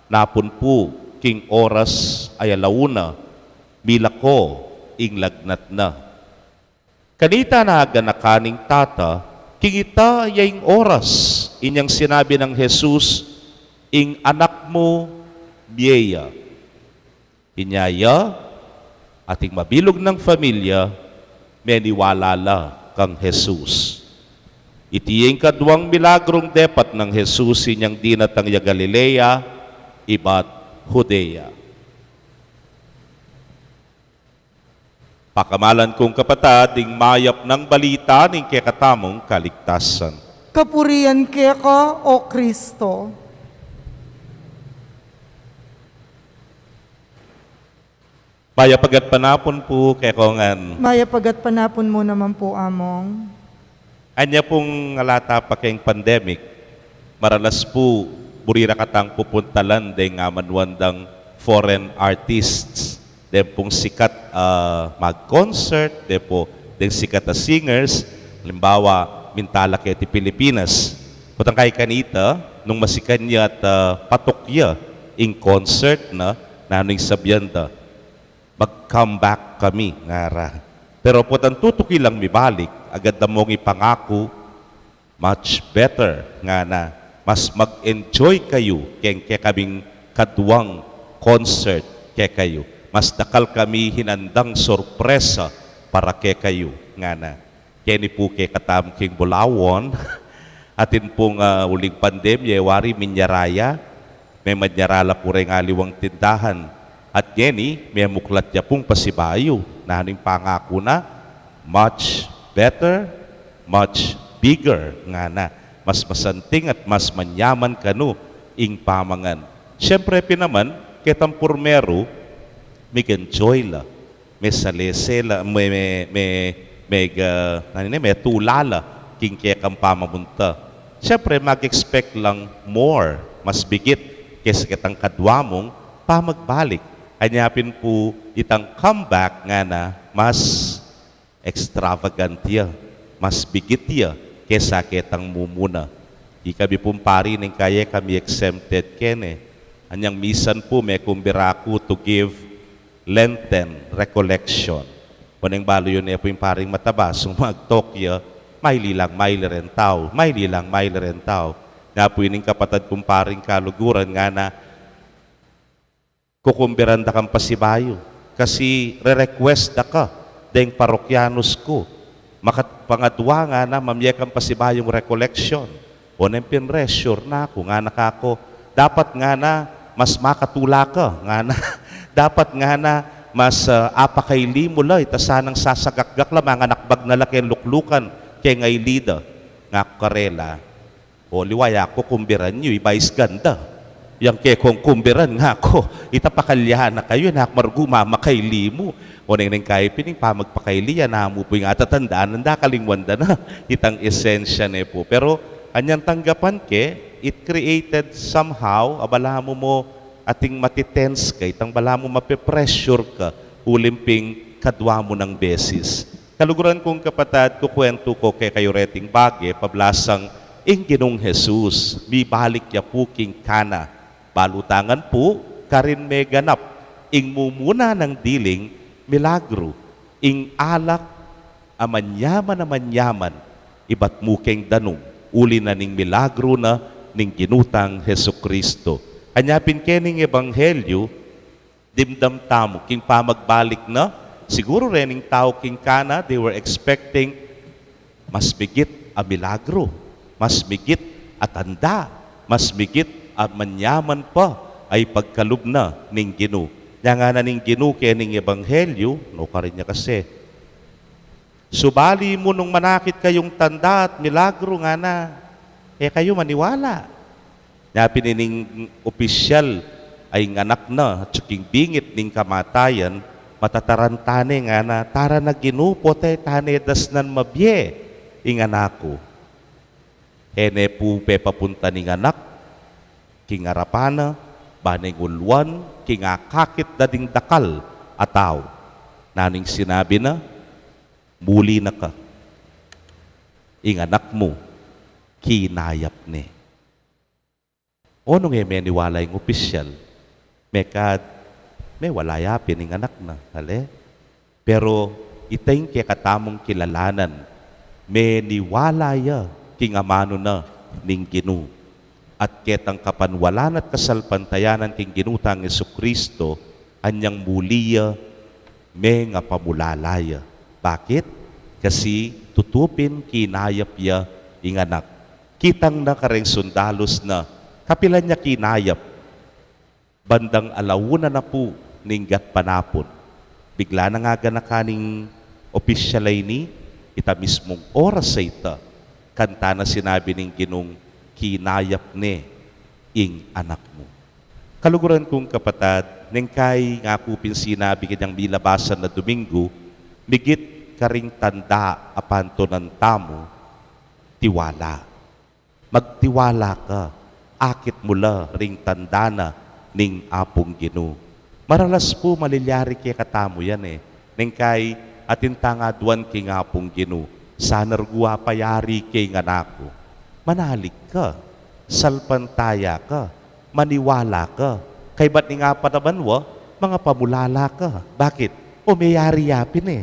napun pu king oras a ala una, milako ing lagnat na. Kanita na aganakan ning tata, king ita ya ing oras, inyang sinabi nang Jesus, ing anak mu mie ya. Inya ya, ating mabilug nang familia, meniwala la kang Jesus. Iti ya ing kaduang milagrung depat nang Jesus inyang dinatang ya Galilea, ibat Judea. Pakamalan kung kapatad, ing mayap nang balita ning kekatamung kaligtasan. Kapurian keka, O Kristo. Mayap a gatpanapun pu kekongan. Mayap a gatpanapun mu naman pu, Among. Anya pung ala ta pa keng pandemic, maralas pu, buri ra katang pupuntalan deng amanuan dang foreign artists, deng pung sikat a mag-concert, deng pu, deng sikat a singers, halimbawa, minta la keti Pilipinas. Potang kaya kanita, nung masikan ya at, ah, patok ya ing concert na, nanu ing sabian da, "Mag-come back kami," ngara. Pero potang tutuki lang mibalik, agad da mung ipangaku, "Much better," ngana, "mas mag-enjoy kayu keng kekaming kaduang concert kekayu. Mas dakal kami hinandang sorpresa para kekayu," ngana. Keni pu kekatamu king Bulawan, atin pung, ah, uling pandemya, e wari minyara ya, memanyara la pu reng aliwang tindahan. At ngeni, memuklat ya pung pasibayu, nanu ing pangaku na, "Much better, much bigger," ngana. Mas masanting at mas manyaman kanu ing pamangan. Siyempre pin naman, ketang purmeru, mig-enjoy la. Mesalese la, me, me, me, me, ah, nanu ini, metula la king kekang pamamunta. Siyempre, mag-expect lang more, mas bigit kesa ketang kadwa mung pamagbalik. Anya pin pu itang comeback ngana, mas extravagant ya, mas bigit ya kesa ketang mumuna. Ikami pung pari ning kaya kami exempted keni. Anyang misan pu mekumbira ku to give Lenten recollection. Oneng balu yu ne pu ing paring mataba, sumagtok ya, maili lang maili reng tau, maili lang maili reng tau. Nya pu ining kapatad kung paring kaluguran ngana, kukumbiran da kang pasibayu, kasi re-request da ka deng parokyanus ku. Makat-, pangadwa ngana, mamie kang pasibayung recollection. Oneng pin re, sure na ku, ngana kaku. Dapat ngana, mas makatula ka, ngana. Dapat ngana, Mas, ah, apakaili mu la, ita sanang sasagakgak la, manganakbag na la keng luklukan, keng aili da. Ngaku karela, o liwa, e ku kukumbiran yu, iba is ganda. Yang kekong kumbiran, ngaku, ita pakalya na kayu, e na ku maragul mamakaili mu. O neng, neng kayi pin ing pamagpakaili, yan na mu pu ing atatandanan da, kalingwan da na itang esensya ne pu. Pero anyang tanggapan ke, it created somehow, a balamu mu ating mati-tense ka, itang balamu mape-pressure ka, uling pin kadwa mu nang beses. Kaluguran kung kapatad, kukuwentu ku kekayu reting bage, pablasang ing Ginung Jesus, mibalik ya pu king Cana. Balu ta ngan pu, karin meganap ing mumuna nang diling milagru, ing alak a manyaman a manyaman, ibat mu keng danum, uli na ning milagru na ning Ginu tang Jesucristo. Anya pin kening ebanghelyu, dimdam tamu king pamagbalik na, siguru rening tau king Cana, they were expecting mas migit a milagru, mas migit a tanda, mas migit a manyaman pa a ipagkalub na ning Ginu. Nya ngana ning Ginu kening ebanghelyu, nukarin ya kasi, subali mu nung manakit kayung tanda at milagru, ngana, e kayu maniwala. Nya pin ining opisyal a ing anak na atyu king bingit ning kamatayan, matataranta ne, ngana, tara na Ginu, pota e ta ne dasnan mabie ing anak ku. E ne pu pepapunta ning anak king arapan na, ba neng uluan king akakit da ding dakal a tau. Nanu ing sinabi na? Muli na ka. Ing anak mu kinayap ne. O nung e meniwala ing opisyal, mekad mewala ya pin ing anak na, ale? Pero ita ing kekatamung kilalanan, meniwala ya king amanu na ning Ginu. At ketang kapanwalan at kasalpantayanan king Ginu tang Jesucristo, anyang muli ya, mengapamulala ya. Bakit? Kasi tutu pin kinayap ya ing anak. Kitang na kareng sundalus na, kapilan ya kinayap? Bandang ala una na pu ning gatpanapun. Bigla nang aganakan ning opisyal a ini, ita mismung oras a ita, kanita na sinabi ning Ginung kinayap ne ing anak mu. Kaluguran kung kapatad, neng kayi ngaku pin sinabi kening milabasan na Domingo, migit karing tanda a pantunan tamu, tiwala. Magtiwala ka, akit mu la ring tanda na ning Apung Ginu. Maralas pu malilyari kekatamu yan e. Neng kayi atin tang aduan king Apung Ginu, sana rugua payari ke ing anak ku. Manalig ka, salpantaya ka, maniwala ka. Kaybat ning apat a banua, mangapamulala ka. Bakit? O meyari ya pin e.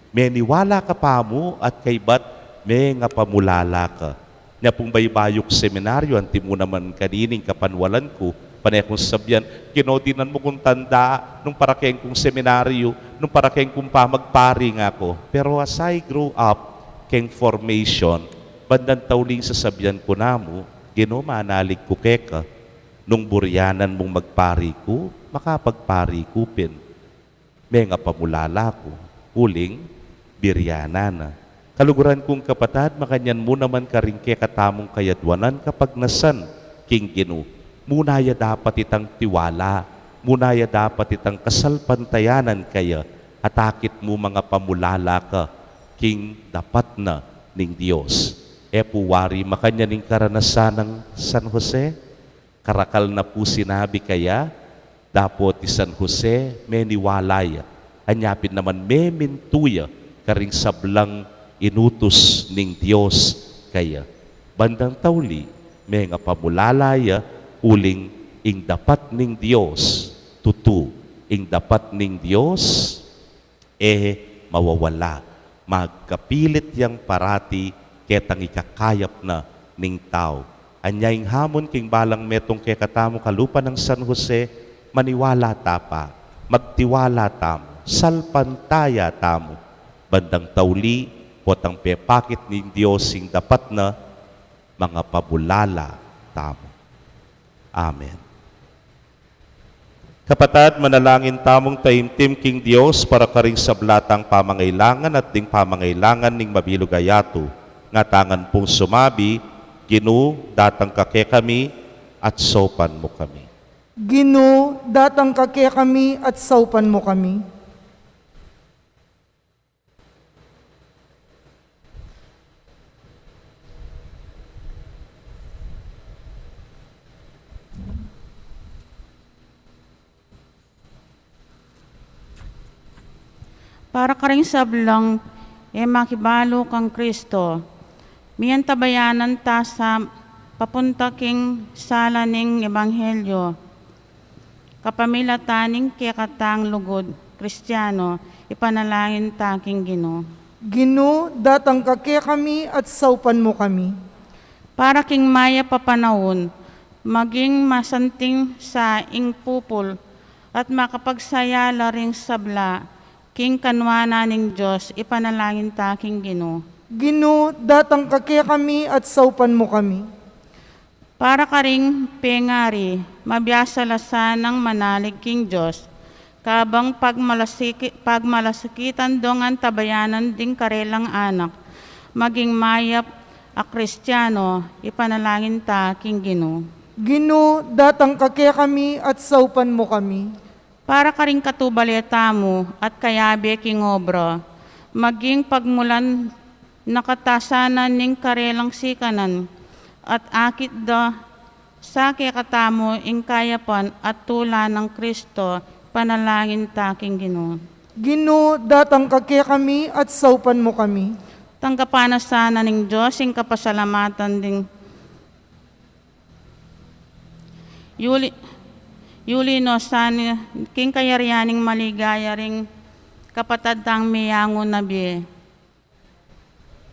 Meniwala ka pamu at kaybat mengapamulala ka. Nya pung baybayung seminaryo, antimu naman kanini ing kapanwalan ku, pane kung sabian, Ginu, dinan mu kung tanda nung parakeng kung seminaryo, nung parakeng kung pamagpari, ngaku. Pero as I grew up, keng formation, bandang tauling sasabian ku namu, Ginu, manalig ku keka, nung burianan mung magpari ku, makapagpari ku pin. Mengapamulala ku, uling burianan na. Kaluguran kung kapatad, makanyan mu naman karing kekatamung kayadwanan, kapagnasan king Ginu. Muna ya dapat itang tiwala, muna ya dapat itang kasalpantayanan kaya, at akit mu mangapamulala ka king dapat na ning Dios. E pu wari makanyan ing karanasan nang San Jose? Karakal na pu sinabi kaya, dapot i San Jose, meniwala ya. Anya pin naman memintu ya karing sablang inutus ning Dios kaya. Bandang tauli, mengapamulala ya, uling ing dapat ning Dios, tutu, ing dapat ning Dios, e mawawala. Magkapilit yang parati ketang ikakayap na ning tau. Anya ing hamon king balang metung kekatamu kalupa nang San Jose, maniwala ta pa, magtiwala tamu, salpantaya tamu. Bandang tauli, potang pepakit ning Dios ing dapat na, mangapamulala tamu. Amen. Kapatad, manalangin tamung taimtim king Dios para karing sabla tang pamangailangan at ding pamangailangan ning mabilug a yatu. Ngatamu pung sumabi, Ginu, datang ka kekami at saupan mu kami. Ginu, datang ka kekami at saupan mu kami. Para karing sablang e makibalu kang Kristo, miantabayanan ta sa papunta king sala ning ebanghelyo. Kapamilatan ning kekatang lugud Kristiano, ipanalangin ta king Ginu. Ginu, datang ka kekami at saupan mu kami. Para king mayap a panaun, maging masanting sa ing pupul at makapagsaya la ring sabla king kanuanan ning Dios, ipanalangin ta king Ginu. Ginu, datang ka kekami at saupan mu kami. Para karing pengari, mabiasa la sanang manalig king Dios, kabang pagmalasiki-, pagmalasakitan dong antabayanan ding karelang anak, maging mayap a Kristiano, ipanalangin ta king Ginu. Ginu, datang ka kekami at saupan mu kami. Para karing katubale tamu at kayabe king obra, maging pagmulan na katasanan ning karelang sikanan, at akit da sa kekatamu ing kayapan at tula nang Kristo, panalangin ta king Ginu. Ginu, datang ka kekami at saupan mu kami. Tanggapan na sana ning Dios ing kapasalamatan ding Yuli, Yuli no san king kayarian ning maligaya ring kapatad tang miyangu na bie.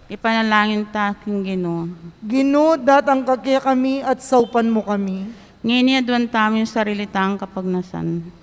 Ipanalangin ta king Ginu. Ginu, datang ka kekami at saupan mu kami. Ngeni aduan tamu ing sarili tang kapagnasan.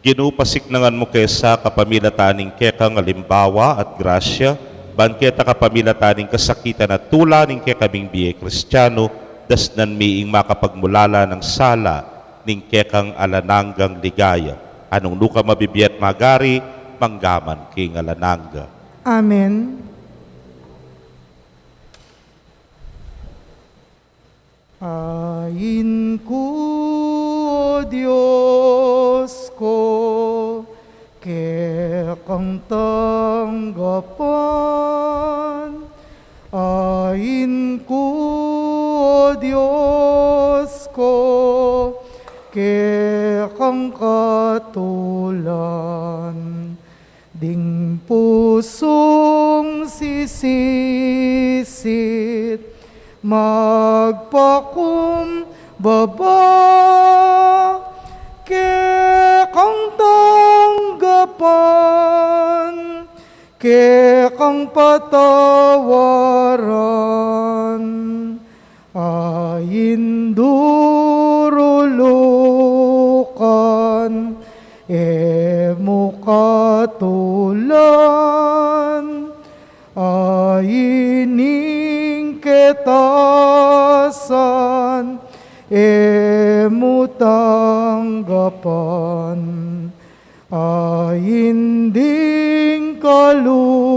Ginu, pasiknangan mu ke sa kapamilatan ning kekang alimbawa at grasya, ban keta kapamilatan ning kasakitan at tula ning kekaming bie Kristiano, dasnan mi ing makapagmulala nang sala ning kekang alang anggang ligaya. Nung nuka mabibie at magari, mangga man king alang angga. Amen. Ain ku, O Dios ku, kekang tanggapan. Ain ku, O Dios ku, kekang katulan. Ding pusung sisisit, magpakumbaba, kekang tanggapan, kekang patawaran. Ain durulukan, e mu katulan. Ain ing ketasan, e mu tanggapan. Ain ding kalulu,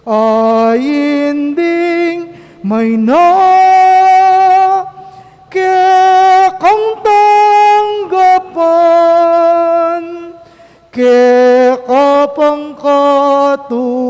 ain ding maina, kekang tanggapan, keka pang katulan.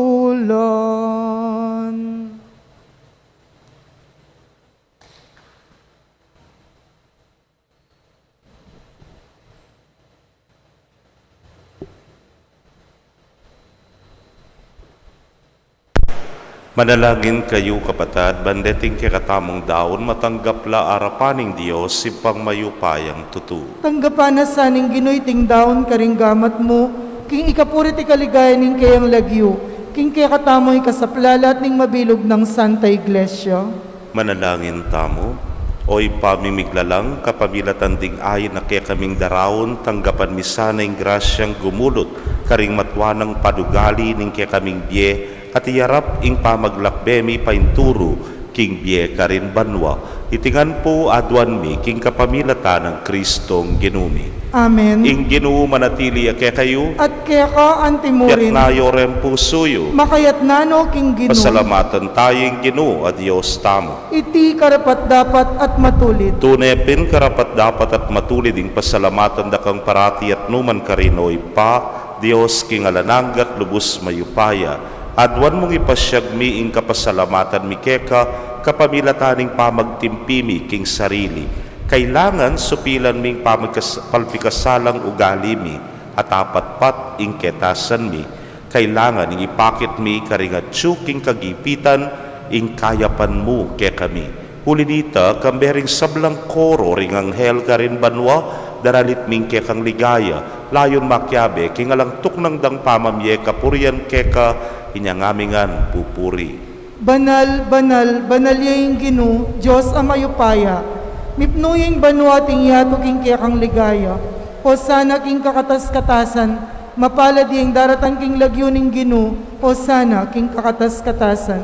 Manalangin kayu, kapatad, ban deting kekatamung daun matanggap la arapan ning Dios, Ibpang mayupayang tutu. Tanggapan na sa ning Ginu iting daun karing gamat mu, king ikapuri't ikaligaya ning keyang lagyu, King kekatamu ing kasaplalan ning mabilug nang Santa Iglesia. Manalangin tamu. O Ibpa ming miglalang, kapamilatan ding ain a kekaming daraun, tanggapan mi sana ing grasyang gumulut karing matua nang panugali ning kekaming bie, at iyarap ing pamaglakbe mi painturu king bie karin banua. Iti ngan pu aduan mi king kapamilatan nang Kristong Ginu mi. Amen. Ing Ginu manatili ya kekayu. At keka antimurin. Itas yu ring pusu yu. Makaitas no king Ginu. Pasalamatan tamu ing Ginu a Dios tamu. Iti karapat-dapat at matulid. Tune pin karapat-dapat at matulid ing pasalamatan da kang parati at nukarin man, O Ibpa, Dios king alang angga at lubus mayupaya. Aduan mung ipasiag mi ing kapasalamatan mi keka, kapamilatan ning pamagtimpi mi king sarili. Kailangan supilan mi ing pamagkas-, palpikasalang ugali mi, at apatpat ing ketasan mi. Kailangan ing ipakit mi karing atyu king kagipitan ing kayapan mu kekami. Uli na nita, kambe ring sablang koro ring anghel karin banua, daralit mi ing kekang ligaya, layun makiabe king alang tuknang dang pamamie kapurian keka, inyang ami ngan pupuri. Banal, banal, banal ya ing Ginu, Dios a mayupaya. Mipnu ya ing banua at ing yatu king kekang ligaya. Hosana king kakatas-katasan. Mapalad ya ing daratang king lagyu ning Ginu. Hosana king kakatas-katasan.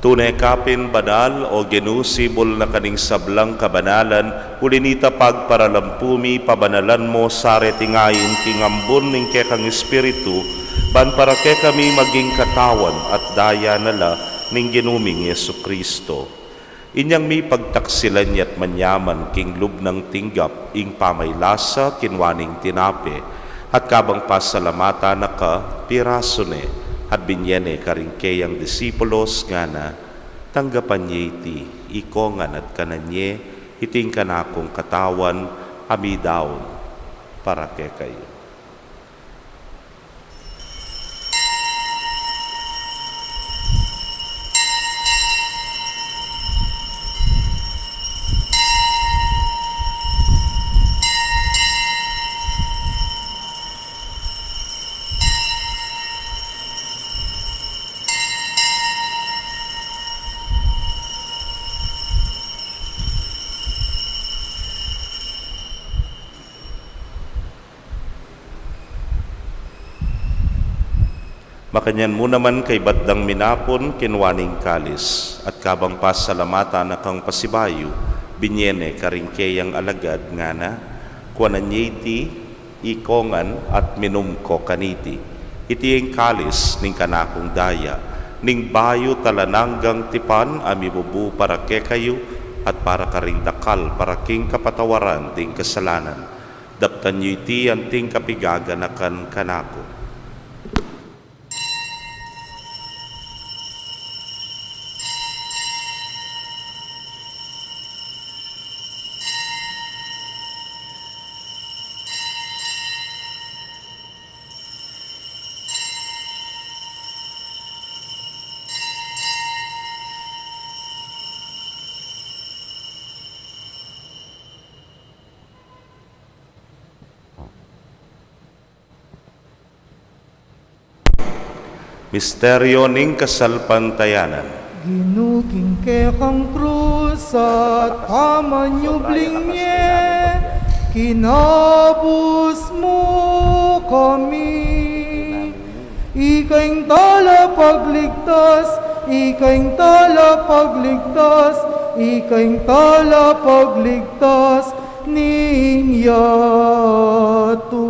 Tune ka pin banal, O Ginu, sibul na ka ning sablang kabanalan, uli na nita pagparalampu mi, pabanalan mu sa reting ain king ambun ning kekang Espiritu, ban para kekami maging katawan at daya na la ning Ginu ming Jesucristo. Inyang mipagtaksilan ya at manyaman king lub nang tinggap ing pamailasa, kinua ne ing tinape, at kabang pasalamatan na ka, pirasu ne, at binie ne karing keyang disipulos, ngana: Tanggapan ye iti ikongan at kanan ye, iti ing kanakung katawan a midaun para kekayu. Makanyan mu naman kaybat dang minapun, kinua ne ing kalis, at kabang pasalamatan na kang pasibayu, binie ne karing keyang alagad, ngana: Kuanan ye iti ikongan at minum ko kaniti. Iti ing kalis ning kanakung daya, ning bayu at alang anggang tipan a mibubu para kekayu at para karing dakal para king kapatawaran ding kasalanan. Daptan yu iti anting kapigaganakan kanaku. Misteryo ning kasalpantayanan. Ginu, king kekang krus at pamanyubling mie, kinabus mu kami. Ika ing talapagligtas, ika ing talapagligtas, ika ing talapagligtas ning yatu.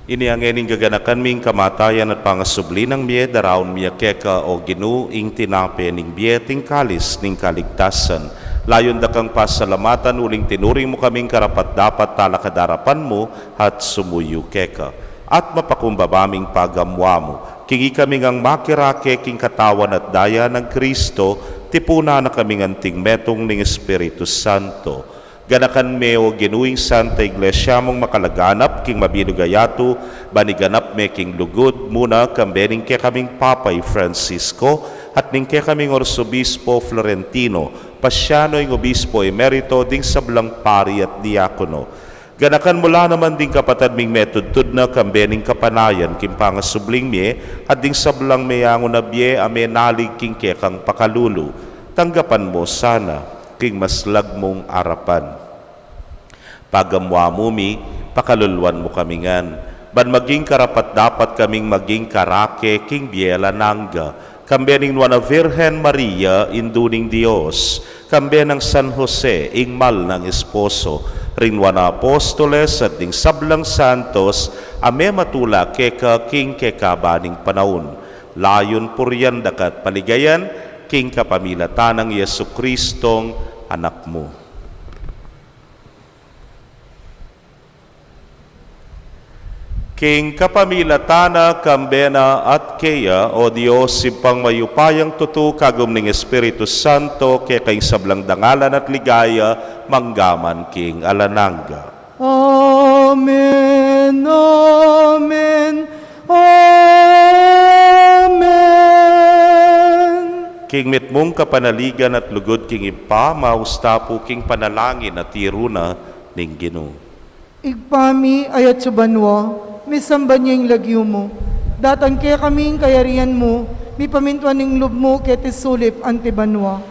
Ini ngeni ing gaganakan mi king kamatayan at pangasubli nang mie, daraun mi keka, O Ginu, ing tinape ning bie at ing kalis ning kaligtasan. Layun da kang pasalamatan uling tinuring mu kaming karapat-dapat talakad king arapan mu at sumuyu keka. At mapakumbaba ming pagamuan mu, king ikami ngang makirake king katawan at daya nang Kristo, tipunan na kaming anting metung ning Espiritu Santo. Ganakan me, O Ginu, ing Santa Iglesia mung makalaganap king mabilug a yatu, ban iganap me king lugud mu na, kambe ning kekaming Papa i Francisco, at ning kekaming Arsobispo Florentino, Pasiano, ing Obispo Emerito, ding sablang pari at diakono. Ganakan mu la naman ding kapatad ming metudtud na kambe ning kapanayan king pangasubling mie, at ding sablang meangu na bie a menalig king kekang pakalulu. Tanggapan mu sana king maslag mung arapan. Pagamu-amu mi, pakaluluan mu kami ngan, ban maging karapat-dapat kaming maging karake king bie alang angga, kambe ning Nuan a Virgen Maria, Indu ning Dios, kambe nang San Jose, ing mal nang esposo, ring Nuan a Apostoles, at ding sablang santos a mematula keka king kekaba ning panaun. Layun purian daka at paligayan, king kapamilatan nang Jesucristong Anak mu. King kapamilatan na, kambe na, at keya, o Dios, Ibpang mayupayang tutu, kagum ning Espiritu Santo, keka ing sablang dangalan at ligaya, mangga man king alang angga. Amen, amen, amen. King mitmung kapanaligan at lugud king Ibpa, maus ta pu king panalangin a tiru na ning Ginu. Ibpa mi, atsu ka banua, misamban ya ing lagyu mu. Datang kekami ing kayarian mu, mipamintuan ing lub mu keti sulip anti banua.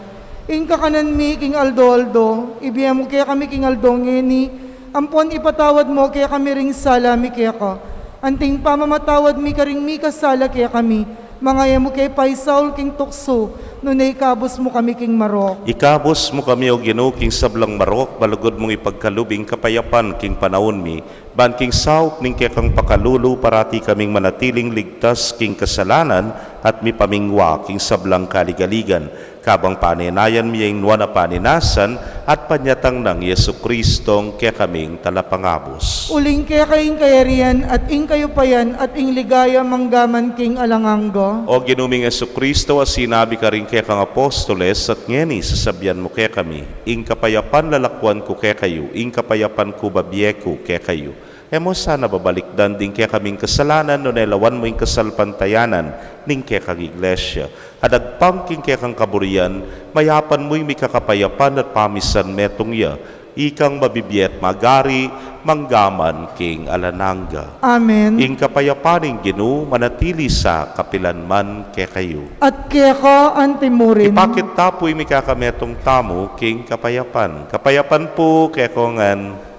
Ing kakanan mi king aldo-aldo, ibie mu kekami king aldo ngeni, ampon ipatawad mu kekami ring sala mi keka, anti ing pamamatawad mi karing mikasala kekami, manga e mu ke paisaul king tuksu, nune ikabus mu kami king marok. Ikabus mu kami, o Ginu, king sablang marok, ban lugud mung ipagkalub ing kapayapan king panaun mi, ban king saup ning kekang pakalulu parati kaming manatiling ligtas king kasalanan at mipamingwa king sablang kaligaligan, kabang panenayan mi ing nuan a paninasan at panyatang nang Jesucristong kekaming Talapangabus. Uling keka ing kayarian at ing kayupayan at ing ligaya mangga man king alang angga. O Ginu ming Jesucristo, a sinabi karing kekang apostoles, at ngeni sasabian mu kekami, ing kapayapan lalakuan ku kekayu, ing kapayapan ku babie ku kekayu. E mu sana babalikdan ding kekaming kasalanan, nune lawan mu ing kasalpantayanan ning kekang Iglesia. At agpang king kekang kaburian, mayapan mu ing mikakapayapan at pamisan metung ya, ikang mabibie at magari, mangga man king alang angga. Amen. Ing kapayapan ning Ginu manatili sa kapilan man kekayu. At keka anti murin. Ipakit ta pu ing mikakametung tamu king kapayapan. Kapayapan pu kekongan.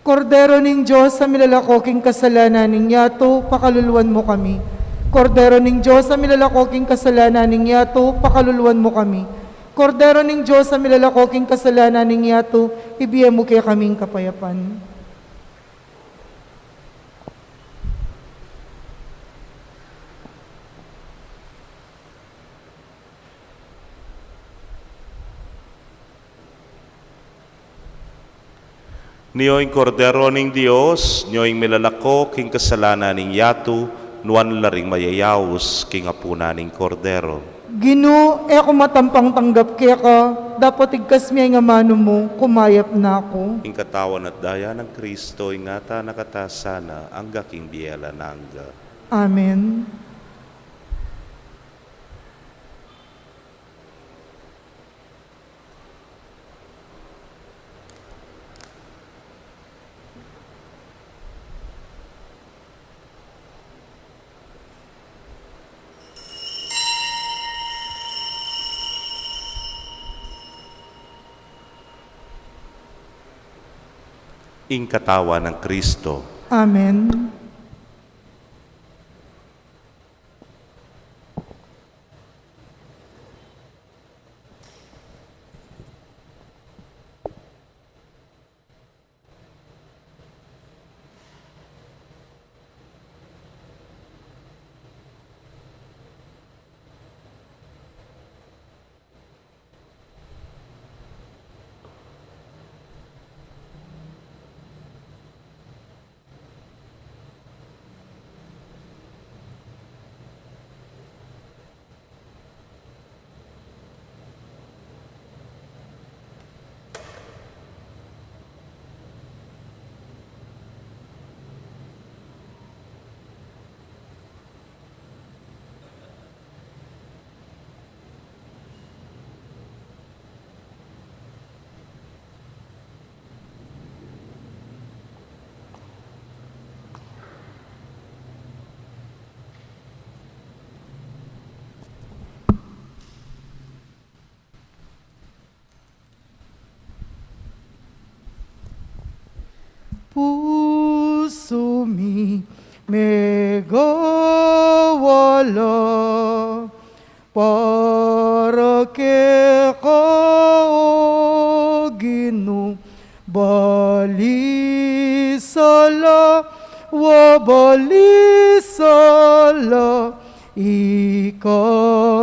Kordero ning Dios a milalako king kasalanan ning yatu, pakaluluan mu kami. Kordero ning Dios a milalako king kasalanan ning yatu, pakaluluan mu kami. Kordero ning Dios a milalako king kasalanan ning yatu, ibie mu kekaming kapayapan. Nio ing Kordero ning Dios, nio ing milalako king kasalanan ning yatu, nuan la ring mayayaus king apunan ning Kordero. Ginu, e ku matampang tanggap keka, dapot igkas me ing amanu mu, kumayap na ku. Ing katawan at daya nang Kristo, ingatan na kata sana, angga king bie alang angga. Amen. Ing katawan nang Kristo. Amen. Pusu mi megawala para keka, o Ginu, balisala, wa balisala, ika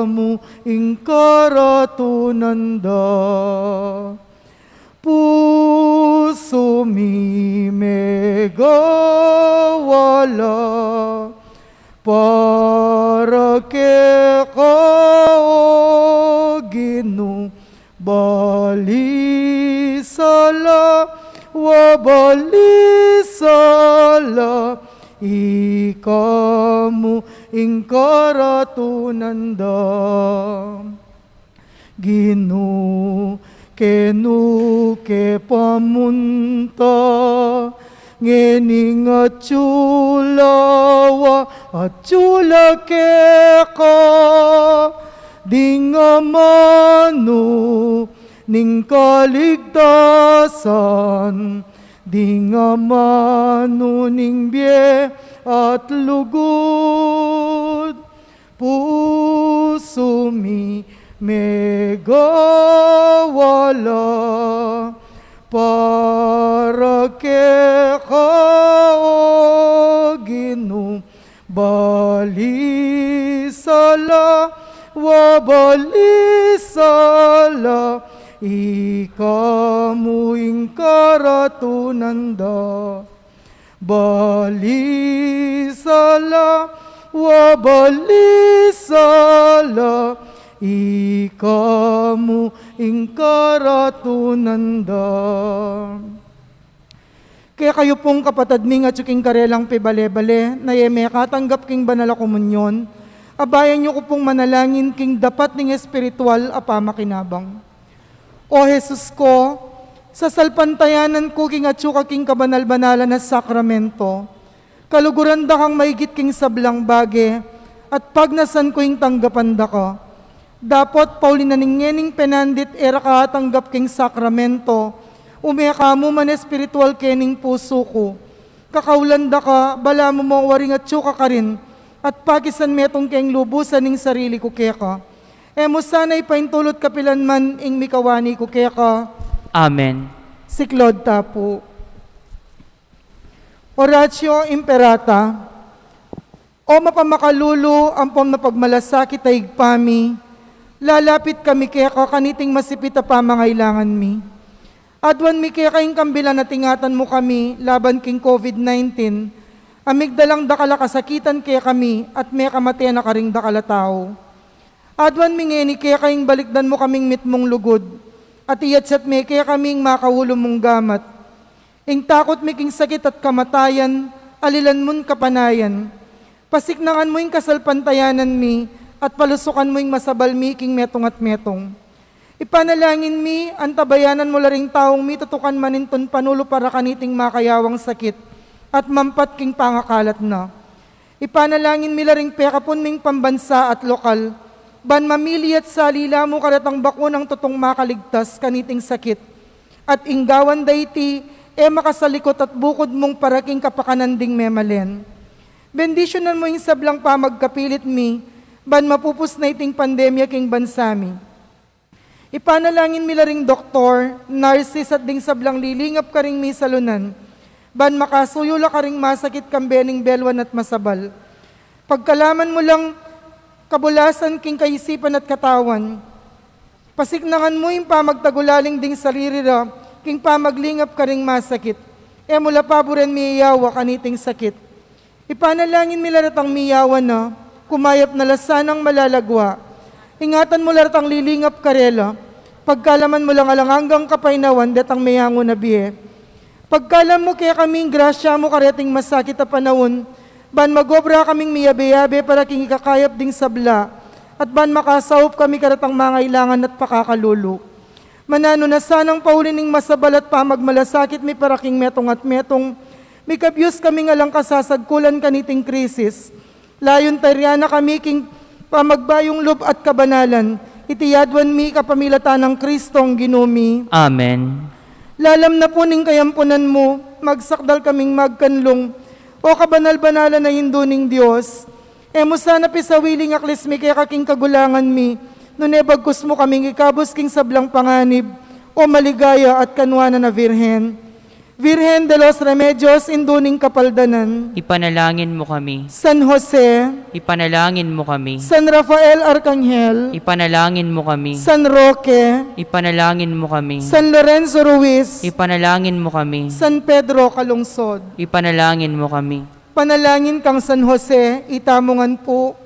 mu ing karatunan da. Pusu mi megawala para keka, o Ginu, balisala, wa balisala, ika mu ing karatunan da. Ginu, kenu ke pamunta ngening atyu la wa atyu la keka, ding amanu ning kaligtasan, ding amanu ning bie at lugud. Pusu mi megawala para keka, o Ginu, balisala, wa balisala, ika mu ing karatunan da. Balisala, wa balisala, ika mu ing karatunan da. Kekayu pung kapatad ming atyu king karelang pibale-bale, na e mekatanggap king banal a komunyon, abayan yu ku pung manalangin king dapat ning espiritual a pamakinabang. O Jesus ko, sasalpantayanan ku king atyu ka king kabanal-banalan a sakramento. Kaluguran da kang maigit king sablang bage, at pagnasan ku ing tanggapan da ka. Dapot pauli na ning ngening penandit e ra ka atanggap king sakramento, ume ka mu man espiritual kening pusu ku. Kakaulan da ka, balamu mong waring atyu ka karin, at pakisan metung keng lubusan ing sarili ku keka. E mu sana ipaintulut kapilan man ing mikawani ku keka. Amen. Siklaud ta pu. Oratio Imperata. O mapamakalulu ampon mapagmalasakit a Ibpa mi, lalapit kami keka kaniting masipit a pamangailangan mi. Aduan mi keka ing kambilan at ingatan mu kami laban king COVID nineteen, a migdalang dakal a kasakitan kekami at mekamate na karing dakal a tau. Aduan mi ngeni keka ing balikdan mu kaming mitmung lugud, at iyatsat me kekami ing makaulu mung gamat. Ing takut mi king sakit at kamatayan, alilan mun kapanayan. Pasiknangan mu ing kasalpantayanan mi, at palusukan mu ing masabal mi king metung at metung. Ipanalangin mi, antabayanan mu la ring taung mitutukan manintun panulu para kaniting makayawang sakit, at mampat king pangakalat na. Ipanalangin mi la ring pekapun ming pambansa at lokal, ban mamili at salila mu karetang bakunang tutung makaligtas kaniting sakit. At ing gawan da iti, e makasalikut at bukud mung para king kapakanan ding memalen. Bendisyunan mu ing sablang pamagkapilit mi, ban mapupus na iting pandemya king bansa mi. Ipanalangin mi la ring doktor, narsis at ding sablang lilingap karing misalunan, ban makasuyu la karing masakit kambe ning belwan at masabal. Pagkalaman mu lang kabulasan king kaisipan at katawan. Pasiknangan mu ing pamagtagulaling ding sarili ra king pamaglingap karing masakit. E mu la paburen miyawa kaniting sakit. Ipanalangin mi la retang miyawa na, kumayap na la sanang malalagwa. Ingatan mu la retang lilingap karela, pagkalaman mu lang alang anggang kapaynawan detang meyangu na bie. Pagkalam mu kekami ing grasya mu kareting masakit a panaun, ban magobra kaming miyabe-yabe para king ikakayap ding sabla, at ban makasaup kami karetang mangailangan at pakakalulu. Mananu na sanang pauli ning masabal at pamagmalasakit mi para king metung at metung, mikabyus kaming alang kasasagkulan kaniting krisis. Layun tayrian na kami king pamagbayung lub at kabanalan. Iti yaduan mi kapamilatan nang Kristong Ginu mi. Amen. Lalam na pu ning kayampunan mu, magsakdal kaming magkanlung, O kabanal-banalan a Indu ning Dios. E mu sana pisawili ing aklis mi keka king kagulangan mi, nune bagkus mu kaming ikabus king sablang panganib, O maligaya at kanuanan a Virgen. Virgen de los Remedios, Indu ning Kapaldanan. Ipanalangin mu kami. San Jose. Ipanalangin mu kami. San Rafael Arcangel. Ipanalangin mu kami. San Roque. Ipanalangin mu kami. San Lorenzo Ruiz. Ipanalangin mu kami. San Pedro Calungsod. Ipanalangin mu kami. Panalangin kang San Jose, itamu ngan pu,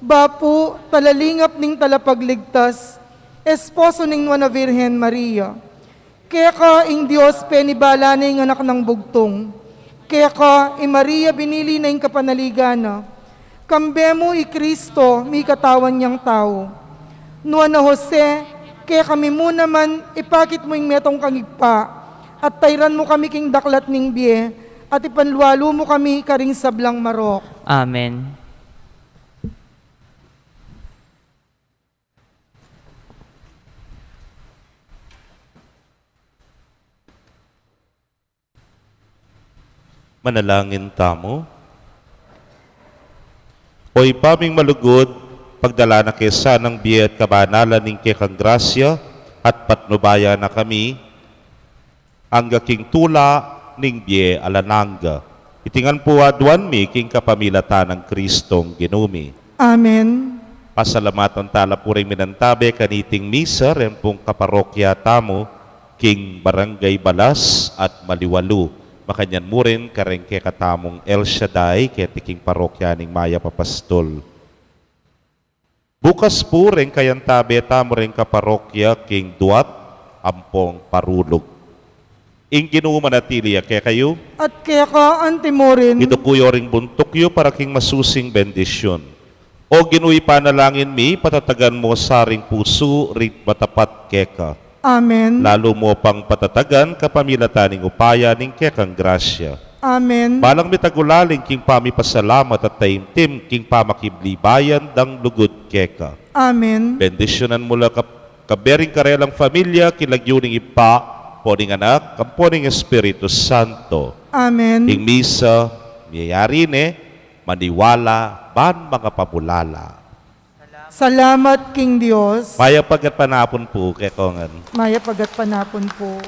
ba pu, talalingap ning Talapagligtas, esposo ning Nuan a Virgen Maria. Keka ing Dios penibala na ing anak nang bugtung. Keka i Maria binili na ing kapanaligan na. Kambe mu i Kristo, mikatawan yang tau. Nuan a Jose, kekami mu naman ipakit mu ing metung kang ibpa, at tairan mu kami king daklat ning bie, at ipanlualu mu kami karing sablang marok. Amen. Manalangin tamu. O Ibpa ming malugud, pagdala na ke sanang bie at kabanalan ning kekang grasya, at patnubayan na kami angga king tula ning bie alang angga. Iti ngan pu aduan mi king kapamilatan nang Kristong Ginu mi. Amen. Pasalamatan tala pu ring minantabe kaniting misa, reng pung kaparokya tamu king Barangay Balas at Maliwalu. Makanyan mu rin kareng kekatamung El Shaddai, keti king parokya ning Mayap a Pastol. Bukas pu reng kayantabe tamu reng kaparokya king duat ampong parulug. Ing Ginu manatili ya kekayu. At keka anti mu rin. Iduku yu ring buntuk yu para king masusing bendisyun. O Ginu, ipanalangin mi, patatagan mu sa ring pusu ring matapat keka. Amen. Lalu mu pang patatagan kapamilatan ning upaya ning kekang grasya. Amen. Balang mitagulaling king pamipasalamat at taimtim king pamakibli bayan dang lugud keka. Amen. Bendisyunan mu la kap-, kabe ring karelang familia, king lagyu ning Ibpa, ampo ning Anak, ampo ning Espiritu Santo. Amen. Ing misa miyayari ne, maniwala ban makapamulala. Salamat king Dios. Mayap a gatpanapun pu kekongan. Mayap a gatpanapun pu.